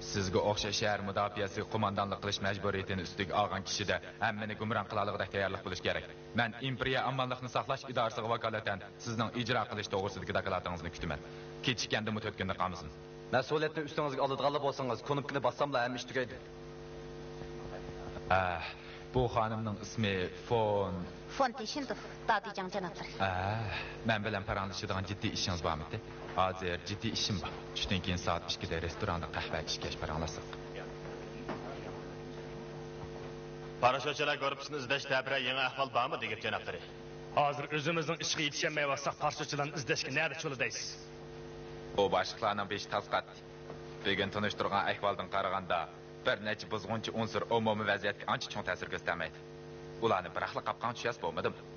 سىزگە ئوخشاش شەھەر مۇداپىئەسىگە قوماندانلىق قىلىش مەجبۇرىيىتىنى ئۈستىگە ئالغان كىشىدە ھەممىنى گۇمران قىلالىغۇدەك تەييارلىق بولۇش كېرەك. مەن ئىمپېرىيە ئامانلىقنى ساقلاش ئىدارىسىغا ۋاكالىتەن سىزنىڭ ئىجرا قىلىش توغرىسىدىكى دوكلاتىڭىزنى كۈتىمەن. كېچىككەندىمۇ تۆت كۈندە قالمىسۇن. مەسئۇلىيەتنى ئۈستىڭىزگە ئالىدىغانلا بولسىڭىز، كۇنۇپكىنى باسساملا ھەممە ئىش تۈگەيدۇ. ئە، بۇ خانىمنىڭ ئىسمى فون. فون تېشىندوف، دادىجاڭ جانابلىرى. ئە، مەن بىلەن پاراڭلىشىدىغان جىددىي ئىشىڭىز بارمىدى؟ ھازىر جىددىي ئىشىم بار. چۈشتىن كېيىن سائەت ئىككىدە رېستوراندا قەھۋە ئىچكەچ پاراڭلاشساق. پاراشوتچىلار گۇرۇپپىسىنى ئىزدەشتە بىرەر يېڭى ئەھۋال بارمۇ، دېگۈت جانابلىرى؟ ھازىر ئۆزىمىزنىڭ ئىشىغا يېتىشەلمەيۋاتساق، پاراشوتچىلارنى ئىزدەشكە نەدە چولىدايسىز؟ بۇ باشلىقلارنىڭ بېشى تاس قاتتى. بۈگۈن تونۇشتۇرغان ئەھۋالدىن قارىغاندا، بىر نەچچە بۇزغۇنچى ئۇنسۇر ئومۇمىي ۋەزىيەتكە ئانچە چوڭ تەسىر كۆرسىتەلمەيدۇ. ئۇلارنى بىراقلا قاپقانغا چۈشۈرسە بولمىدىمۇ؟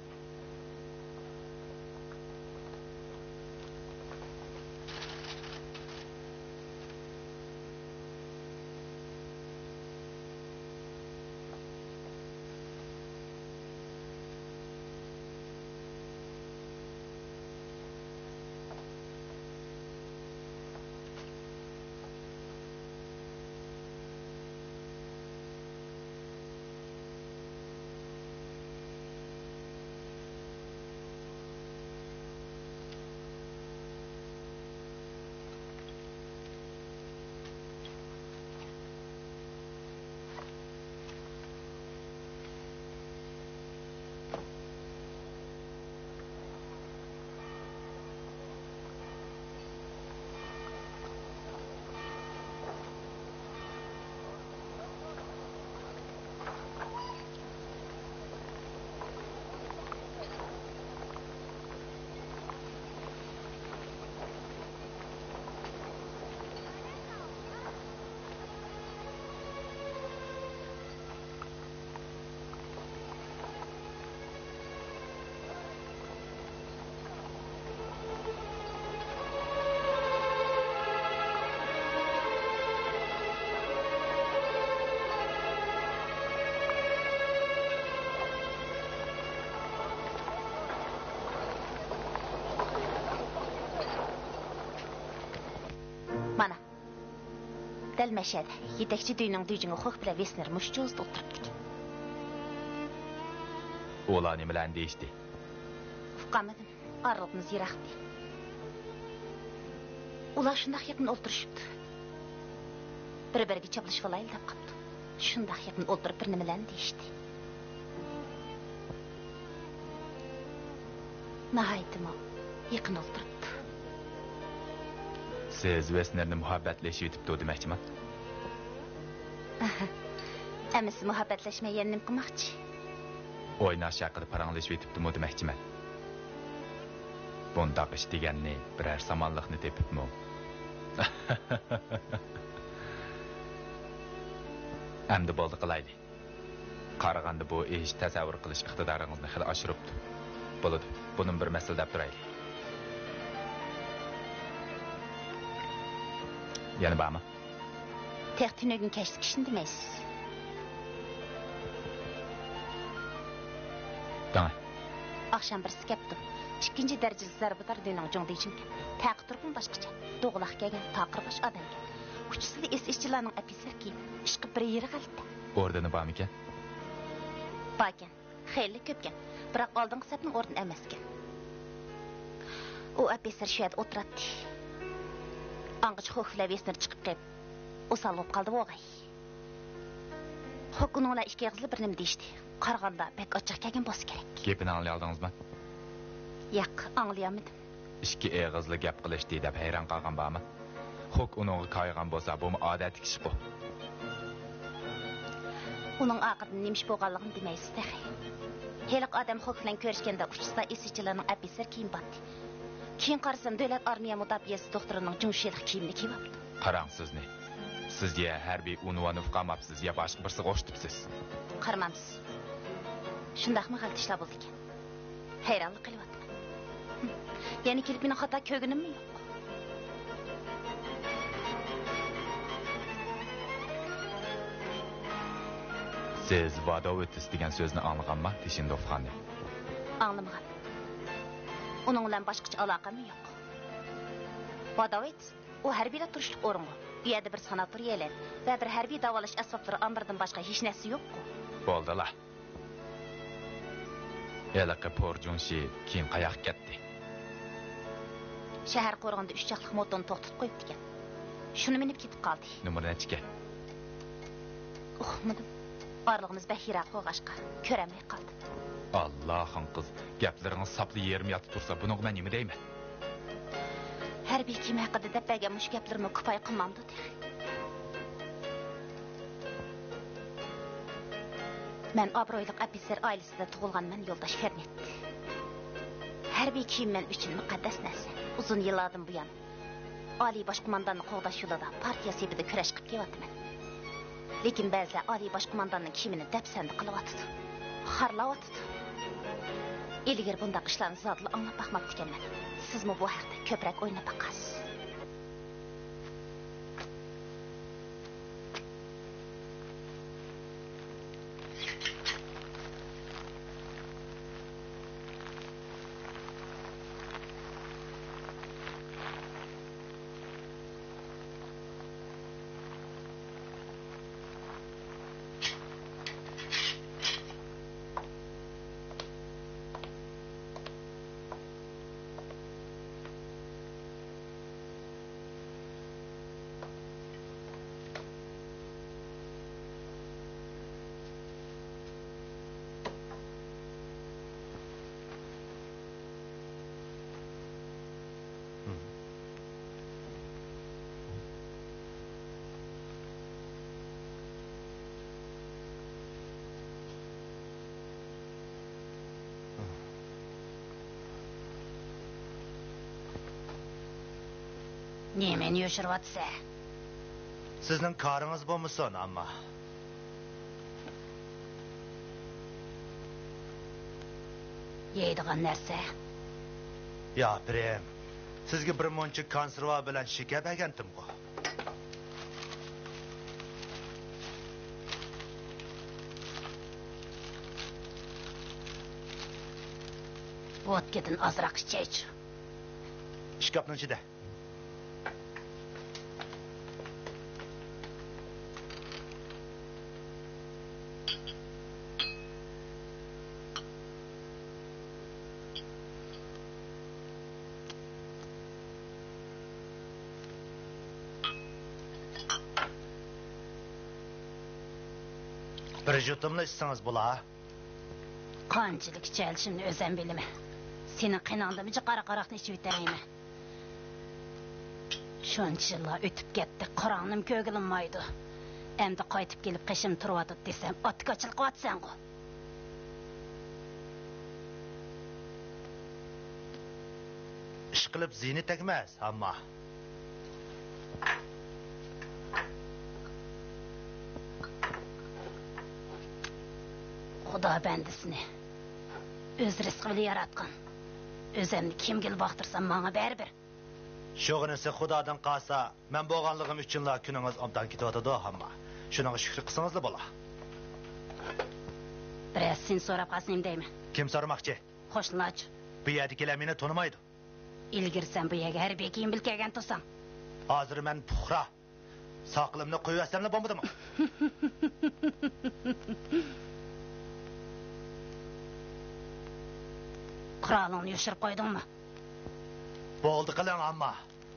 مانا، دەل مەشەدە، يېتەكچى دۈينىڭ دۈيجىڭى خوخ بىلەن ۋېسنېر مۇشۇ جوزىدا ئولتۇرۇپتىكەن. ئۇلار نېمىلەرنى دېيىشتى؟ ئۇقالمىدىم. ئارىلىقىمىز يىراقتى. ئۇلار شۇنداق يېقىن ئولتۇرۇشۇپتۇ. بىر-بىرىگە چاپلىشىۋالايلى دەپ قاپتۇ. شۇنداق يېقىن ئولتۇرۇپ بىر نېمىلەرنى دېيىشتى. ناھايىتىمۇ يېقىن ئولتۇرۇپتۇ. سىز ۋېسنېرنى مۇھەببەتلىشىۋېتىپتۇ دېمەكچىما؟ ئەمىسە مۇھەببەتلەشمەي يەنە نېمە قىلماقچى؟ ئويناش ھەققىدە پاراڭلىشىۋېتىپتىمۇ دېمەكچىمەن. بۇنداق ئىش دېگەننى بىرەر سامانلىقنى تېپىپمۇ؟ ئەمدى بولدى قىلايلى. قارىغاندا بۇ ئىش تەسەۋۋۇر قىلىش ئىقتىدارىڭىزنى خېلى ئاشۇرۇپتۇ. بولىدۇ، بۇنىمۇ بىر مەسىلە دەپ تۇرايلى. يەنە بارمۇ؟ تېخى تۈنۈگۈن كەچلىك ئىشنى دېمەيسىز. دەڭە. ئاخشام بىرسى كەپتۇ. ئىككىنچى دەرىجىلىك زەربىدار دېنىڭ جۇڭدىچىڭكەن. تەقى تۇرقىمۇ باشقىچە. دوغىلاق كەلگەن، تاقىر باش ئادەمكەن. ئۇچىسىلا ئېس ئىشچىلارنىڭ ئەپىسەر كىيىم. ئىشقا بىر يېرى غەلىتە. ئوردېنى بارمىكەن؟ باركەن. خېلى كۆپكەن. بىراق ئالدىنقى سەپنىڭ ئوردېنى ئەمەسكەن. ئۇ ئەپىسەر شۇ يەردە ئولتۇراتتى. ئاڭغىچە خوك بىلەن ۋېسنېر چىقىپ قېلىپ، ئوسال بولۇپ قالدى بوغاي. خوك ئۇنىڭ بىلەن ئىككى ئېغىزلا بىر نېمە دېيىشتى. قارىغاندا بەك ئاچچىق كەلگەن بولسا كېرەك. گېپىنى ئاڭلىيالدىڭىزمۇ؟ ياق، ئاڭلىيالمىدىم. ئىككى ئېغىزلا گەپ قىلىشتى دەپ ھەيران قالغان بارمۇ؟ خوك ئۇنىڭغا كايىغان بولسا، بۇمۇ ئادەتتىكى ئىشقۇ. ئۇنىڭ ئارقىدىن نېمە ئىش بولغانلىقىنى دېمەيسىز تېخى. ھېلىقى ئادەم خوك بىلەن كۆرۈشكەندە ئۇچىسىدا ئېس ئىشچىلارنىڭ ئەپىسەر كىيىمى بارتتى. كېيىن قارىسام، دۆلەت ئارمىيە مۇداپىئەسى دوختۇرىنىڭ جۇڭشىلىق كىيىمىنى كىيىۋاپتۇ. قاراڭ سىزنى. سىز يا ھەربىي ئۇنۋاننى ئۇقالماپسىز، يا باشقا بىرسىگە ئوخشىتىپسىز. قارىمامسىز. شۇنداقمۇ غەلىتە ئىشلار بولىدىكەن. ھەيرانلا قېلىۋاتىمەن. يەنە كېلىپ مېنى خاتا كۆرگىنىممۇ يوق. سىز ۋاداۋېتس دېگەن سۆزنى ئاڭلىغانما، تىشىندوف خانىم؟ ئاڭلىمىغان. ئۇنىڭ بىلەن باشقىچە ئالاقەممۇ يوق. ۋاداۋېتس، ئۇ ھەربىيلەر تۇرۇشلۇق ئورۇنغۇ. ئۇ يەردە بىر ساناتورىيەلەر ۋە بىر ھەربىي داۋالاش ئەسۋابلىرى ئامبىرىدىن باشقا ھېچ نەرسە يوققۇ. بولدىلا. ھېلىقى پور جۇڭشى كېيىن قاياققا كەتتى؟ شەھەر قورغىنىدا ئۈچ چاقلىق موتونى توختىتىپ قويۇپتىكەن. شۇنى مىنىپ كېتىپ قالدى. نومۇرى نەچچىكەن؟ ئۇقمىدىم. ئارىلىقىمىز بەك يىراق بولغاچقا، كۆرەلمەي قالدىم. ئاللا خان قىز، گەپلىرىڭىز ساپلا يېرىم يالتا تۇرسا، بۇنىڭغا مەن نېمە دەيمەن؟ ھەربىي كىيىم ھەققىدە دەپ بەرگەن مۇشۇ گەپلىرىمۇ كۇپايە قىلمامدۇ تېخى؟ مەن ئابرۇيلۇق ئەپىسېر ئائىلىسىدە تۇغۇلغانمەن، يولداش فېرنېت. ھەربىي كىيىم مەن ئۈچۈن مۇقەددەس نەرسە. ئۇزۇن يىللاردىن بۇيان ئالىي باش قومانداننى قوغداش يولىدا پارتىيە سېپىدە كۈرەش قىلىپ كېلىۋاتىمەن. لېكىن بەزىلەر ئالىي باش قومانداننىڭ كىيىمىنى دەپسەندە قىلىۋاتىدۇ، خارلاۋاتىدۇ. ئىلگىرى بۇنداق ئىشلارنى زادىلا ئاڭلاپ باقماپتىكەنمەن. سىزمۇ بۇ ھەقتە كۆپرەك ئويلاپ باقارسىز. نېمىنى يوشۇرۇۋاتىسەن؟ سىزنىڭ كارىڭىز بولمىسۇن، ئامما. يەيدىغان نەرسە؟ ياپرېم، سىزگە بىر مۇنچە كونسېرۋا بىلەن شېكەر بەرگەنتىمغۇ. ۋودكىدىن ئازراق ئىچەيچۇ. ئىشكاپنىڭ ئىچىدە. بىر يۇتۇملا ئىچسىڭىز بولا. قانچىلىك ئىچەلىشىمنى ئۆزۈم بىلىمەن. سېنىڭ قېنىڭدىنمۇ جىق قارا قاراقنى ئىچىۋېتەلەيمەن. شۇنچە يىللار ئۆتۈپ كەتتى، قاراڭنىمۇ كۆرگىلى بولمايدۇ. ئەمدى قايتىپ كېلىپ قېشىمدا تۇرۇۋاتىدۇ دېسەم، ئاتىكاچىلىق قىلىۋاتىسەنغۇ. ئىشقىلىپ زىيىنى تەگمەس، ئەمما. خۇدا بەندىسىنى ئۆز رىزقى بىلەن ياراتقان. ئۆزۈمنى كىمگىلا باقتۇرسام، ماڭا بەرىبىر. شۇغىنىسى خۇدادىن قالسا، مەن بولغانلىقىم ئۈچۈنلا كۈنىڭىز ئوبدان كېتىۋاتىدۇ، ئەمما. شۇنىڭغا شۈكۈر قىلسىڭىزلا بولا. بىر ئەسلىنى سوراپ قالسا نېمە دەيمەن؟ كىم سورىماقچى؟ قوشنىلارچۇ؟ بۇ يەردىكىلەر مېنى تونۇمايدۇ. ئىلگىرى سەن بۇ يەرگە ھەربىي كىيىم بىلەن كەلگەن تۇرساڭ. ھازىر مەن پۇقرا. ساقىلىمنى قويۇۋەتسەملا بولمىدىمۇ؟ قورالىڭنى يوشۇرۇپ قويدۇڭمۇ؟ بولدى قىلىڭ، ئەمما.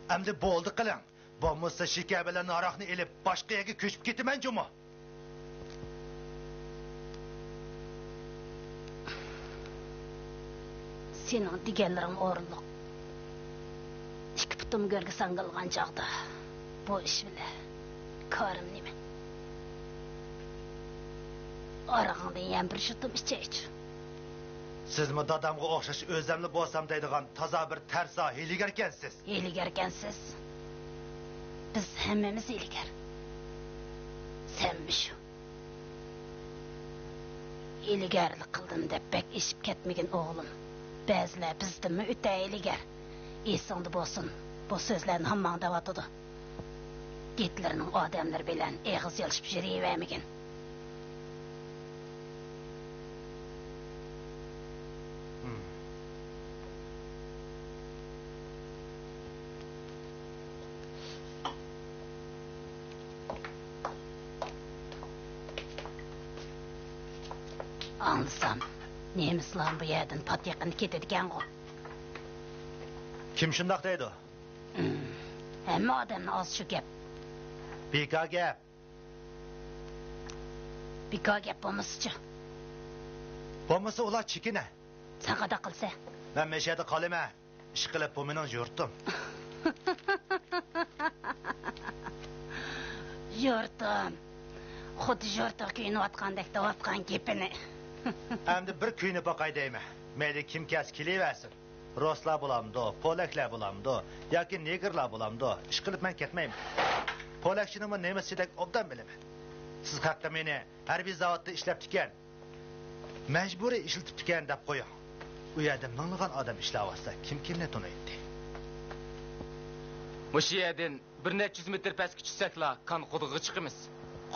ئەمدى بولدى قىلىڭ. بولمىسا شېكەر بىلەن ھاراقنى ئېلىپ، باشقا يەرگە كۆچۈپ كېتىمەن جۇمۇ. سېنىڭ دېگەنلىرىڭ ئورۇنلۇق. ئىككى پۇتۇم گۆرگە ساڭگىلىغان چاغدا بۇ ئىش بىلەن كارىم نېمە؟ ئارىغىڭدىن يەنە بىر شۇتۇم ئىچەيچۇ. سىزمۇ دادامغا ئوخشاش ئۆزەملا بولسام دەيدىغان تازا بىر تەرسا ھىيلىگەركەنسىز. ھىيلىگەركەنسىز. بىز ھەممىمىز ھىيلىگەر. سەنمۇ شۇ. ھىيلىگەرلىك قىلدىم دەپ بەك ئېشىپ كەتمىگىن ئوغلۇم. بەزىلەر بىزدىنمۇ ئۆتە ھىيلىگەر. ئېسىڭدە بولسۇن، بۇ سۆزلەرنى ھامماڭ دەۋاتىدۇ. گىتلېرنىڭ ئادەملىرى بىلەن ئېغىز يالىشىپ يۈرۈۋەرمىگىن. ئاڭلىسام، نېمىسلار بۇ يەردىن پات يېقىندا كېتىدىكەنغۇ. كىم شۇنداق دەيدۇ؟ ھەممە ئادەمنىڭ ئاغزى شۇ گەپ. بىكار گەپ. بىكار گەپ بولمىسىچۇ؟ بولمىسا ئۇلار چېكىنە. سەن قانداق قىلىسەن؟ مەن مەشەدە قالىمەن. ئىشقىلىپ، بۇ مېنىڭ يۇرتۇم. يۇرتۇم. خۇددى يۇرتىغا كۆيۈنۈۋاتقاندەك دەۋاتقان گېپىنى. ئەمدى بىر كۆيۈنۈپ باقاي دەيمەن. مەيلى كىم كەلسە كېلىۋەرسۇن. رۇسلار بولامدۇ، پولەكلەر بولامدۇ ياكى نېگىرلار بولامدۇ، ئىشقىلىپ مەن كەتمەيمەن. پولەكچىنىڭمۇ نېمىسچىدەك ئوبدان بىلىمەن. سىز خەققە مېنى ھەربىي زاۋۇتتا ئىشلەپتىكەن، مەجبۇرىي ئىشلىتىپتىكەن دەپ قويۇڭ. ئۇ يەردە مىڭلىغان ئادەم ئىشلەۋاتسا، كىم كىمنى تونۇيتتى؟ مۇشۇ يەردىن بىر نەچچە يۈز مېتىر پەسكە چۈشسەكلا، كان قۇدۇقىغا چىقىمىز.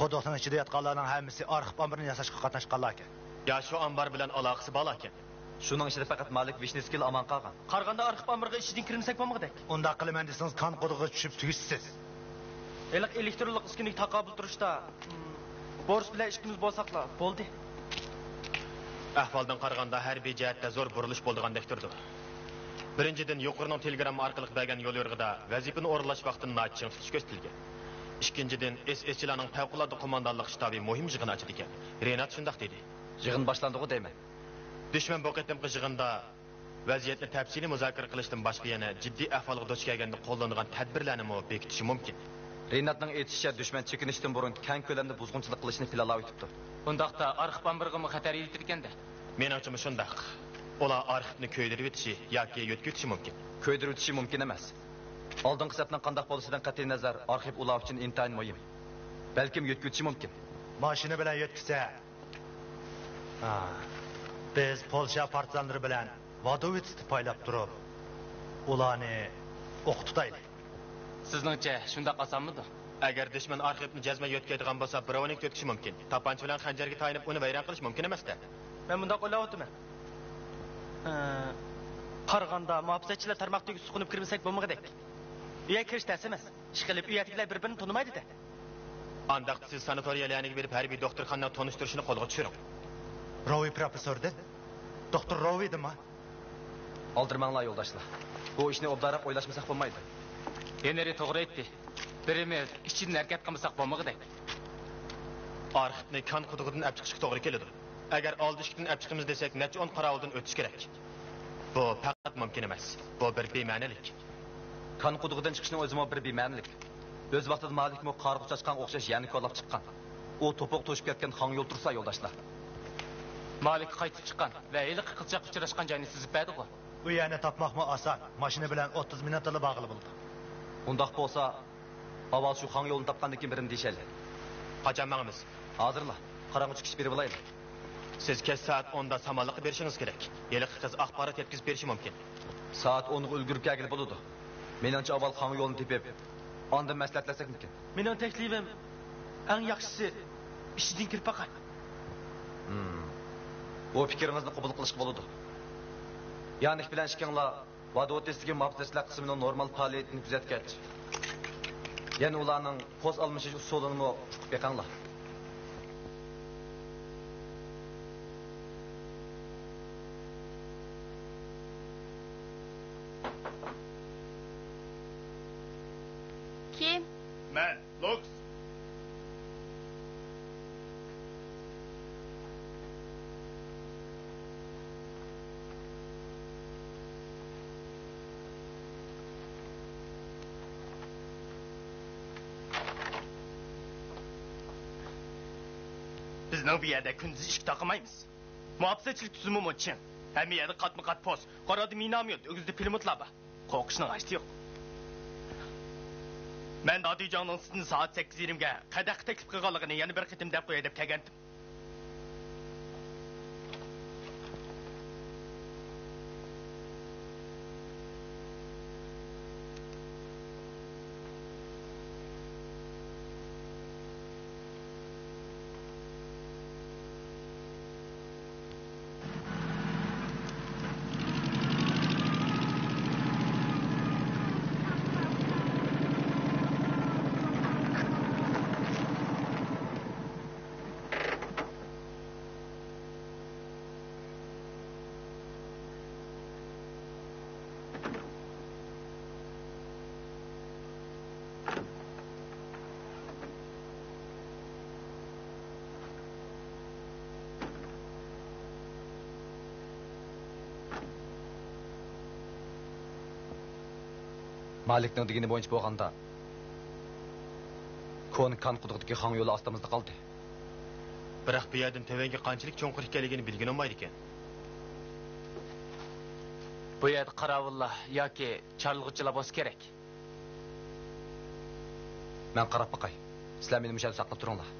قۇدۇقنىڭ ئىچىدە ياتقانلارنىڭ ھەممىسى ئارخىپ ئامبىرىنى ياساشقا قاتناشقانلاركەن. يا شۇ ئامبار بىلەن ئالاقىسى بارلاركەن. شۇنىڭ ئىچىدە پەقەت مالىك ۋىشنىسكىلا ئامان قالغان. قارىغاندا ئارخىپ ئامبىرىغا ئىچىدىن كىرمىسەك بولمىغۇدەك. ئۇنداق قىلىمەن دېسىڭىز، كان قۇدۇقىغا چۈشۈپ تۈگىسىز. ھېلىقى ئېلېكترونلۇق ئۈسكۈنىگە تاقابىل تۇرۇشتا، م، بورس بىلەن ئىككىمىز بولساقلا بولدى. ئەھۋالدىن قارىغاندا، ھەربىي جەھەتتە زور بۇرۇلۇش بولىدىغاندەك تۇرىدۇ. بىرىنچىدىن، يۇقىرىنىڭ تېلېگرامما ئارقىلىق بەرگەن يوليورۇقىدا ۋەزىپىنى ئورۇنلاش ۋاقتىنى ناھايىتى چىڭ تۇتۇش كۆرسىتىلگەن. ئىككىنچىدىن، ئېس ئېسچىلارنىڭ پەۋقۇلئاددە قوماندانلىق شتابى مۇھىم يىغىن ئاچىدىكەن. رېنات شۇنداق دېدى. يىغىن باشلاندىغۇ دەيمەن. دۈشمەن بۇ قېتىمقى يىغىندا ۋەزىيەتنى تەپسىلىي مۇزاكىرە قىلىشتىن باشقا يەنە جىددىي ئەھۋالغا دۇچ كەلگەندە قوللىنىدىغان تەدبىرلەرنىمۇ بېكىتىشى مۇمكىن. رېناتنىڭ ئېيتىشىچە، دۈشمەن چېكىنىشتىن بۇرۇن كەڭ كۆلەمدە بۇزغۇنچىلىق قىلىشنى پىلانلاۋېتىپتۇ. ئۇنداقتا ئارخىپ ئامبىرىغىمۇ خەتەر يېتىدىكەن-دە؟ مېنىڭچىمۇ شۇنداق. ئۇلار ئارخىپنى كۆيدۈرۈۋېتىشى ياكى يۆتكىۋېتىشى مۇمكىن. كۆيدۈرۈۋېتىشى مۇمكىن ئەمەس. ئالدىنقى سەپنىڭ قانداق بولۇشىدىن قەتئىينەزەر، ئارخىپ ئۇلار ئۈچۈن ئىنتايىن مۇھىم. بەلكىم يۆتكىۋېتىشى مۇمكىن. ماشىنا بىلەن يۆتكىسە، ھا، بىز پولشا پارتىزانلىرى بىلەن ۋادوۋىتستا پايلاپ تۇرۇپ، ئۇلارنى ئوققا تۇتايلى. سىزنىڭچە شۇنداق ئاسانمىدۇ؟ ئەگەر دۈشمەن ئارخىپنى جەزمەن يۆتكەيدىغان بولسا، بىراۋنىڭكى يۆتكىشى مۇمكىن. تاپانچا بىلەن خەنجەرگە تايىنىپ ئۇنى ۋەيران قىلىش مۇمكىن ئەمەس-دە. مەن مۇنداق ئويلاۋاتىمەن. ئە، قارىغاندا مۇھاپىزەتچىلەر تارماقتىكى سۇقۇنۇپ كىرمىسەك بولمىغۇدەك. ئۇ يەرگە كىرىش تەس ئەمەس. ئىشقىلىپ، ئۇ يەردىكىلەر بىر-بىرىنى تونۇمايدۇ-دە. ئانداقتا سىز ساناتورىيەلەرگە بېرىپ، ھەربىي دوختۇرخانىنىڭ تونۇشتۇرۇشىنى قولغا چۈشۈرۈڭ. روۋى پروفېسسوردىن؟ دوختۇر روۋىدىنمۇ؟ ئالدىرىماڭلار، يولداشلار. بۇ ئىشنى ئوبدانراق ئويلاشمىساق بولمايدۇ. ھېنرى توغرا ئېيتتى. بىرىمىز ئىچىدىن ھەرىكەت قىلمىساق بولمىغۇدەك. ئارخىپنى كان قۇدۇقىدىن ئەپ چىقىشقا توغرا كېلىدۇ. ئەگەر ئالدى ئىشىكتىن ئەپ چىقىمىز دېسەك، نەچچە ئون قاراۋۇلدىن ئۆتۈش كېرەك. بۇ پەقەت مۇمكىن ئەمەس. بۇ بىر بىمەنىلىك. كان قۇدۇقىدىن چىقىشنىڭ ئۆزىمۇ بىر بىمەنىلىك. ئۆز ۋاقتىدا مالىكمۇ قارغا ئۇچراشقانغا ئوخشاش يەرنى كوللاپ چىققان. ئۇ توپىغا توشۇپ كەتكەن خاڭيول تۇرسا، يولداشلار. مالىك قايتىپ چىققان ۋە ھېلىقى قىزچاق ئۇچراشقان جاينى سىزىپ بەردىغۇ؟ ئۇ يەرنى تاپماقمۇ ئاسان. ماشىنا بىلەن ئوتتۇز مىنۇتتىلا بارغىلى بولىدۇ. ئۇنداق بولسا، ئاۋۋال شۇ خاڭيولنى تاپقاندىن كېيىن بىرنېمە دېيىشەيلى. قاچان ماڭىمىز؟ ھازىرلا. قاراڭغۇ چىقىش بېرىۋالايلى. سىز كەچ سائەت ئوندا سامانلىققا بېرىشىڭىز كېرەك. ھېلىقى قىز ئاخبارات يەتكۈزۈپ بېرىشى مۇمكىن. سائەت ئونغا ئۈلگۈرۈپ كەلگىلى بولىدۇ. مېنىڭچە، ئاۋۋال خاڭيولنى تېپىپ، ئاندىن مەسلىھەتلەشسەك مۇمكىن. مېنىڭ تەكلىپىم، ئەڭ ياخشىسى، ئىچىدىن كىرىپ باقاي. ھىم. بۇ پىكرىڭىزنى قوبۇل قىلىشقا بولىدۇ. يانىك بىلەن ئىككىڭلار ۋادىۋوتتېستىكى مۇھاپىزەتچىلەر قىسمىنىڭ نورمال پائالىيىتىنى كۆزەتكەچ، يەنە ئۇلارنىڭ پوست ئالمىشىش ئۇسۇلىنىمۇ ئۇقۇپ بېقىڭلار. كىم؟ مەن، لوكس. بىزنىڭ بۇ يەردە كۈندۈز ئىشىك تاقىمايمىز. مۇھاپىزەتچىلىك تۈزۈمىمۇ چىڭ. ھەممە يەردە قاتمۇ قات پوست، قارادىمى مىناميوت، ئۆگزىدە پىلىموتلار بار. قورقۇشنىڭ ھاجىتى يوق. مەن دادۈيجاڭنىڭ سىزنى سائەت سەككىز يېرىمگە قەدەھقە تەكلىپ قىلغانلىقىنى يەنە بىر قېتىم دەپ قوياي دەپ كەلگەنتىم. مالىكنىڭ دېگىنى بويىچە بولغاندا، كونا كان قۇدۇقىدىكى خاڭيول ئاستىمىزدا قالدى. بىراق بۇ يەردىن تۆۋەنگە قانچىلىك چوڭقۇر ئىكەنلىكىنى بىلگىلى بولمايدىكەن. بۇ يەردە قاراۋۇللار ياكى چارلىغۇچىلار بولسا كېرەك. مەن قاراپ باقاي. سىلەر مېنى مۇشۇ يەردە ساقلاپ تۇرۇڭلار.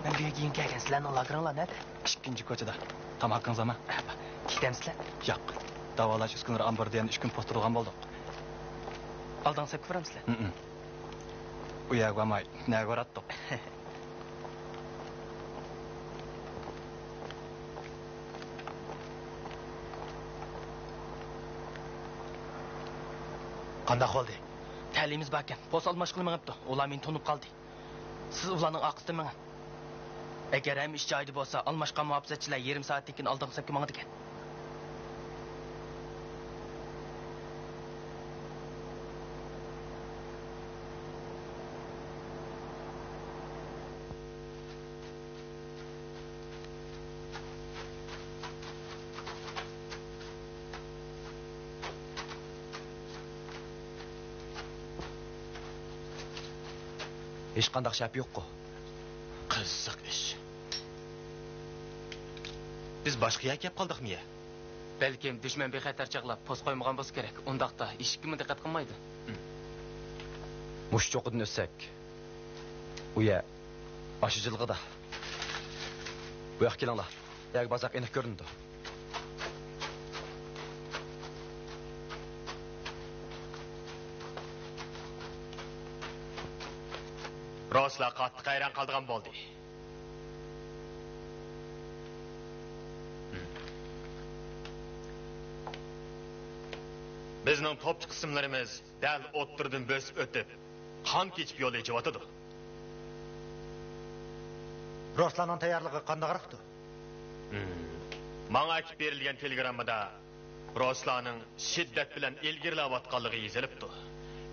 مەن بۈگۈن كېيىن كەلگەن، سىلەرنىڭ لاگېرىڭلار نەدە؟ ئىككىنچى كوچىدا. تاماكىڭىز ئەما؟ كېتەمسىلەر؟ ياق. داۋالاش ئۈسكۈنىلىرى ئامبىرىدا يەنە ئۈچ كۈن پوستىلىدىغان بولدۇق. ئالدىڭ سەپكە بارامسىلەر؟ ھىم. ئۇ يەرگە بارماي، نەگە باراتتۇق؟ قانداق بولدى؟ تەلىيىمىز باركەن، پوست ئالماشقىلى مېڭىپتۇ. ئۇلار مېنى تونۇپ قالدى. سىز ئۇلارنىڭ ئارقىسىدىن مېڭىڭ. ئەگەر ھەممە ئىش جايىدا بولسا، ئالماشقان مۇھاپىزەتچىلەر يېرىم سائەتتىن كېيىن ئالدىڭقى سەپكە ماڭىدىكەن. ھېچقانداق شەپ يوققۇ؟ قىزىق ئىش. بىز باشقا يەرگە كەپ قالدۇقمۇ يا؟ بەلكىم دۈشمەن بىخەتەر چاغلاپ پوست قويمىغان بولسا كېرەك. ئۇنداقتا ئىشىككىمۇ دىققەت قىلمايدۇ. مۇشۇ چوققىدىن ئۆتسەك، ئۇ يەر ئاشۇ جىلغىدا. بۇ ياققا كېلىڭلار. يەرگە بارساق ئېنىق كۆرۈنىدۇ. رۇسلار قاتتىق ھەيران قالىدىغان بولدى. بىزنىڭ توپچى قىسىملىرىمىز دەل ئوتتۇرىدىن بۆسۈپ ئۆتۈپ، قان كېچىپ يول ئېچىۋاتىدۇ. رۇسلارنىڭ تەييارلىقى قانداقراقتۇ؟ ماڭا ئەكىپ بېرىلگەن تېلېگراممىدا رۇسلارنىڭ شىددەت بىلەن ئىلگىرىلەۋاتقانلىقى يېزىلىپتۇ.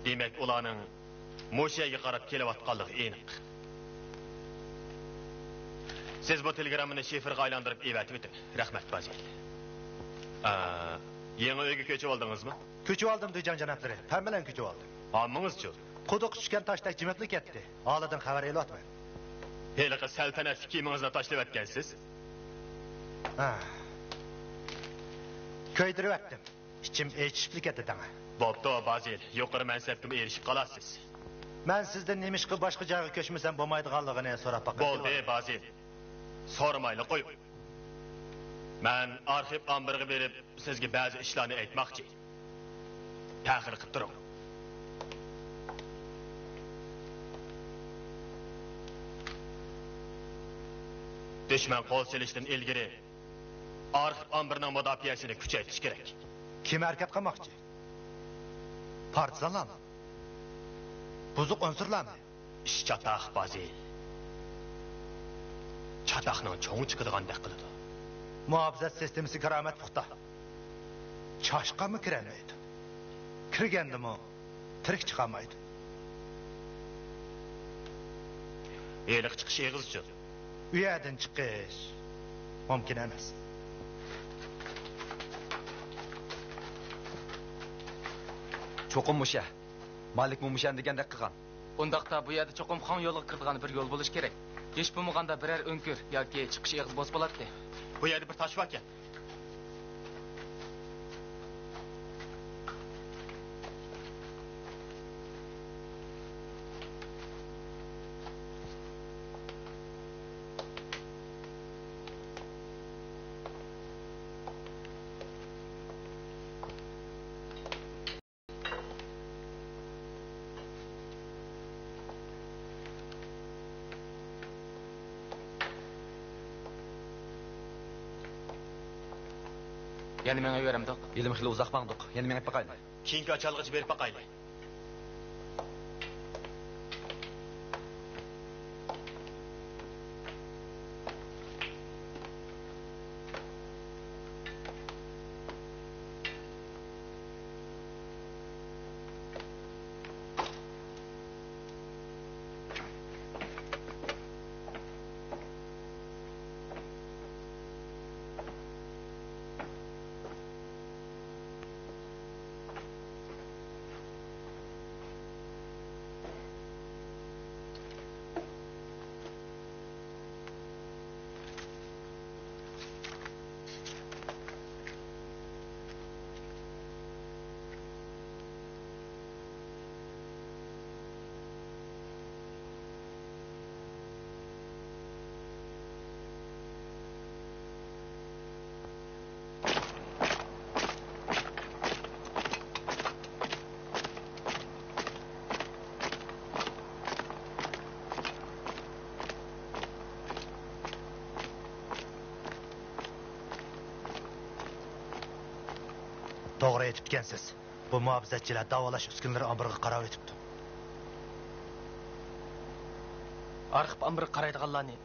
دېمەك، ئۇلارنىڭ مۇشۇ يەرگە قاراپ كېلىۋاتقانلىقى ئېنىق. سىز بۇ تېلېگراممىنى شىفىرغا ئايلاندۇرۇپ ئېۋەتىۋېتىڭ. رەھمەت، بازىل. ئا، يېڭى ئۆيگە كۆچۈۋالدىڭىزمۇ؟ كۆچۈۋالدىم، دۈيجان جانابلىرى. پەم بىلەن كۆچۈۋالدىم. ھاممىڭىزچۇ؟ قۇدۇققا چۈشكەن تاشتەك جىمىپلا كەتتى. ھالىدىن خەۋەر ئېلىۋاتىمەن. ھېلىقى سەلتەنەتلىك كىيىمىڭىزنى تاشلىۋەتكەنسىز. ھە. كۆيدۈرۈۋەتتىم. ئىچىم ئېچىشىپلا كەتتى دەڭە. بوپتۇ، بازىل، يۇقىرى مەنسەپكىمۇ ئېرىشىپ قالارسىز. مەن سىزدىن نېمىشقا باشقا جايغا كۆچمىسەم بولمايدىغانلىقىنى سوراپ باققىلى بولدى، كەلدىم. بازىل. سورىمايلا قويۇڭ. مەن ئارخىپ ئامبىرىغا بېرىپ، سىزگە بەزى ئىشلارنى ئېيتماقچى. تەخىر قىپ تۇرۇڭ. دۈشمەن قول سېلىشتىن ئىلگىرى ئارخىپ ئامبىرىنىڭ مۇداپىئەسىنى كۈچەيتىش كېرەك. كىم ھەرىكەت قىلماقچى؟ پارتىزانلارمۇ؟ بۇزۇق ئۇنسۇرلارمۇ؟ ئىش چاتاق، بازىل. چاتاقنىڭ چوڭى چىقىدىغاندەك قىلىدۇ. مۇھاپىزەت سىستېمىسى كارامەت پۇختا. چاشقانمۇ كىرەلمەيدۇ. كىرگەندىمۇ تىرىك چىقالمايدۇ. ھېلىقى چىقىش ئېغىزچۇ؟ ئۇ يەردىن چىقىش مۇمكىن ئەمەس. چوقۇم مۇشۇ يەر. مالىكمۇ مۇشۇ يەرنى دېگەندەك قىلغان. ئۇنداقتا بۇ يەردە چوقۇم خاڭ يولىغا كىرىدىغان بىر يول بولۇشى كېرەك. ھېچ بولمىغاندا بىرەر ئۆڭكۈر ياكى چىقىش ئېغىزى بولسا بولاتتى. بۇ يەردە بىر تاش باركەن. يەنە مېڭىۋېرەمدۇق؟ ھېلىمۇ خېلى ئۇزاق ماڭدۇق. يەنە مېڭىپ باقايلى. كېيىنكى ئاچالغىچە بېرىپ باقايلى. توغرا ئېيتىپتىكەنسىز. بۇ مۇھاپىزەتچىلەر داۋالاش ئۈسكۈنىلىرى ئامبىرىغا قاراۋېتىپتۇ. ئارخىپ ئامبىرىغا قارايدىغانلارنى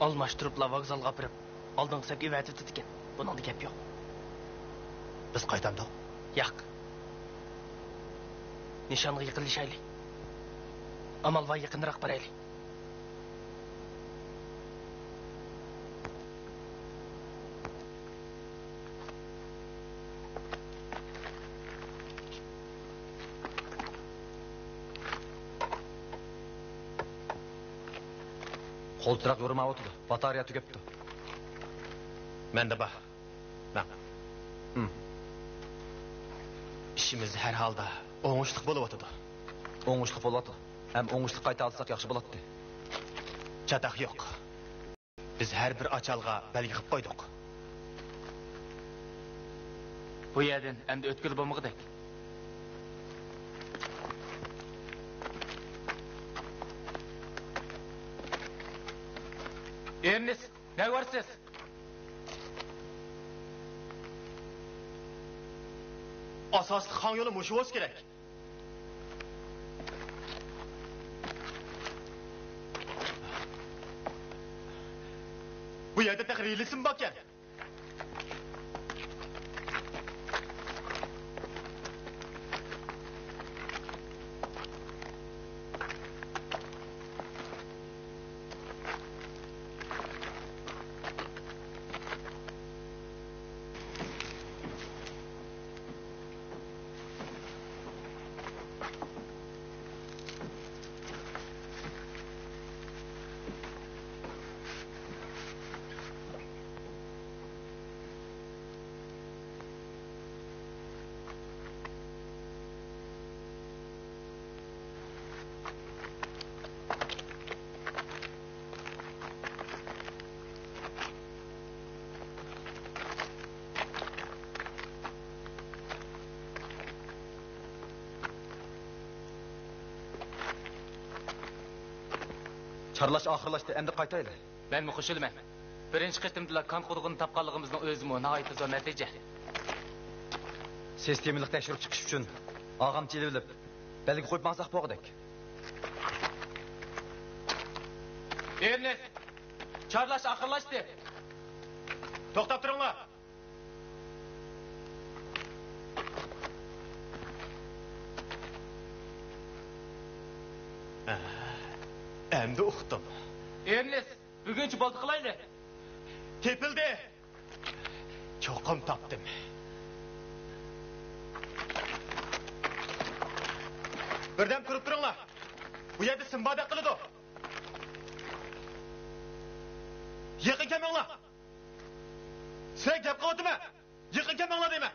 ئالماشتۇرۇپلا ۋوگزالغا ئاپىرىپ، ئالدىنقى سەپكە ئېۋەتىۋېتىدىكەن. بۇنىڭدا گەپ يوق. بىز قايتامدۇق؟ ياق. نىشانغا يېقىنلىشايلى. ئامال بار يېقىنراق بارايلى. قولتۇراق يورۇماۋاتىدۇ. باتارېيە تۈگەپتۇ. مەندە بار. ماڭ. ھىم. ئىشىمىز ھەر ھالدا ئوڭۇشلۇق بولۇۋاتىدۇ. ئوڭۇشلۇق بولۇۋاتىدۇ. ھەم ئوڭۇشلۇق قايتا ئالساق ياخشى بولاتتى. چاتاق يوق. بىز ھەر بىر ئاچالغا بەلگە قىلىپ قويدۇق. بۇ يەردىن ئەمدى ئۆتكىلى بولمىغۇدەك. ئېرنېست، نەگە بارىسىز؟ ئاساسلىق خاڭ يولى مۇشۇ بولسا كېرەك. بۇ يەردە تېخى رېلىسمۇ باركەن. چارلاش ئاخىرلاشتى، ئەمدى قايتايلى. مەنمۇ قوشۇلىمەن. بىرىنچى قېتىمدىلا كان قۇدۇقىنى تاپقانلىقىمىزنىڭ ئۆزىمۇ ناھايىتى زور نەتىجە. سىستېمىلىق تەكشۈرۈپ چىقىش ئۈچۈن ئاغامچە ئېلىۋېلىپ، بەلگە قويۇپ ماڭساق بولغۇدەك. ئېرنېست، چارلاش ئاخىرلاشتى. توختاپ تۇرۇڭلار. ئەمدى ئۇقتۇم. ئېرنېست، بۈگۈنچە بولدى قىلايلى. تېپىلدى. چوقۇم تاپتىم. بىردەم تۇرۇپ تۇرۇڭلار. بۇ يەردە سىم باردەك قىلىدۇ. يېقىن كەلمەڭلار. سىلەرگە گەپ قىلىۋاتىمەن. يېقىن كەلمەڭلار دەيمەن.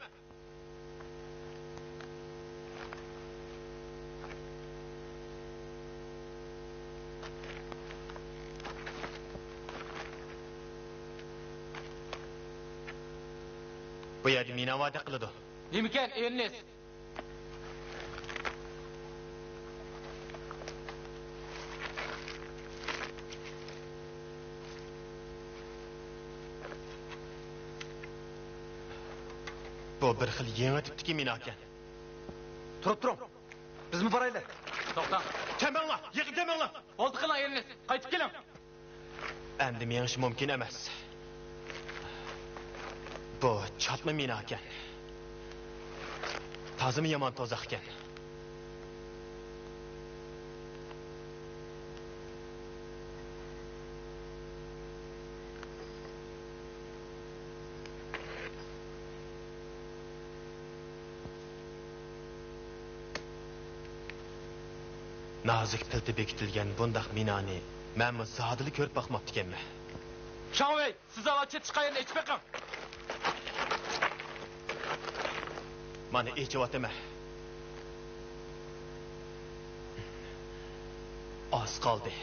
بۇ يەردە مىنا باردەك قىلىدۇ. نېمىكەن، ئېرنېست؟ بۇ بىر خىل يېڭى تىپتىكى مىناكەن. تۇرۇپ تۇرۇڭ. بىزمۇ بارايلى. توختاڭ. كەلمەڭلار، يېقىن كەلمەڭلار. بولدى قىلىڭ، ئېرنېست. قايتىپ كېلىڭ. ئەمدى مېڭىشى مۇمكىن ئەمەس. بۇ چاتما مىناكەن. تازىمۇ يامان توزاقكەن. نازۇك پىلتە بېكىتىلگەن بۇنداق مىنانى مەنمۇ زادىلا كۆرۈپ باقماپتىكەنمەن. شاڭۋېي، سىز ئاۋۋال چېتىش قايىرىنى ئېچىپ بېقىڭ. مانا ئېچىۋاتىمەن. ئاز قالدى.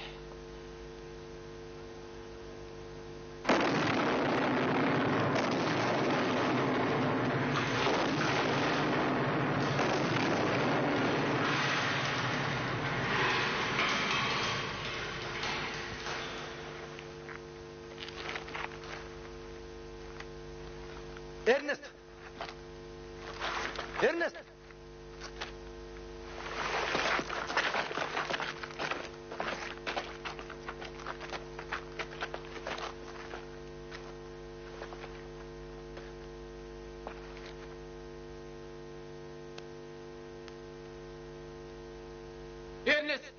ئېرنېست! ئېرنېست! ئېرنېست!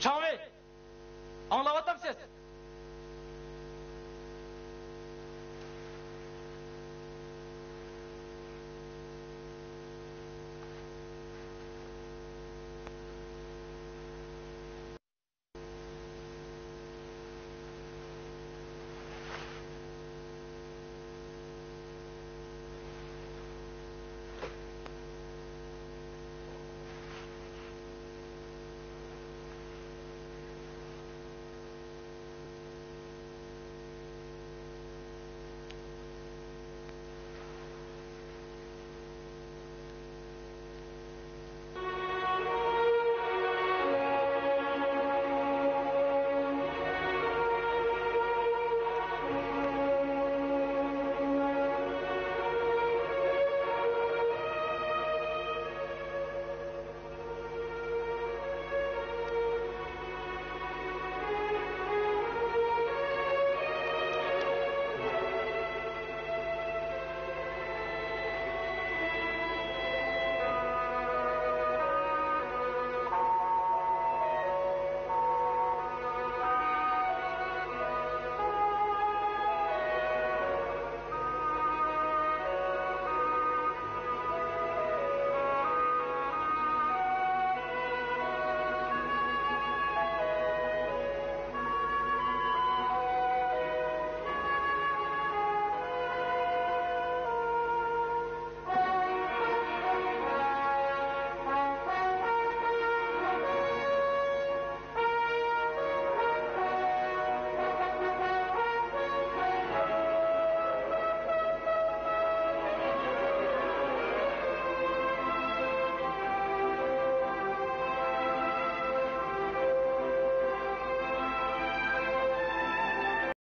شاڭۋېي! ئاڭلاۋاتامسىز؟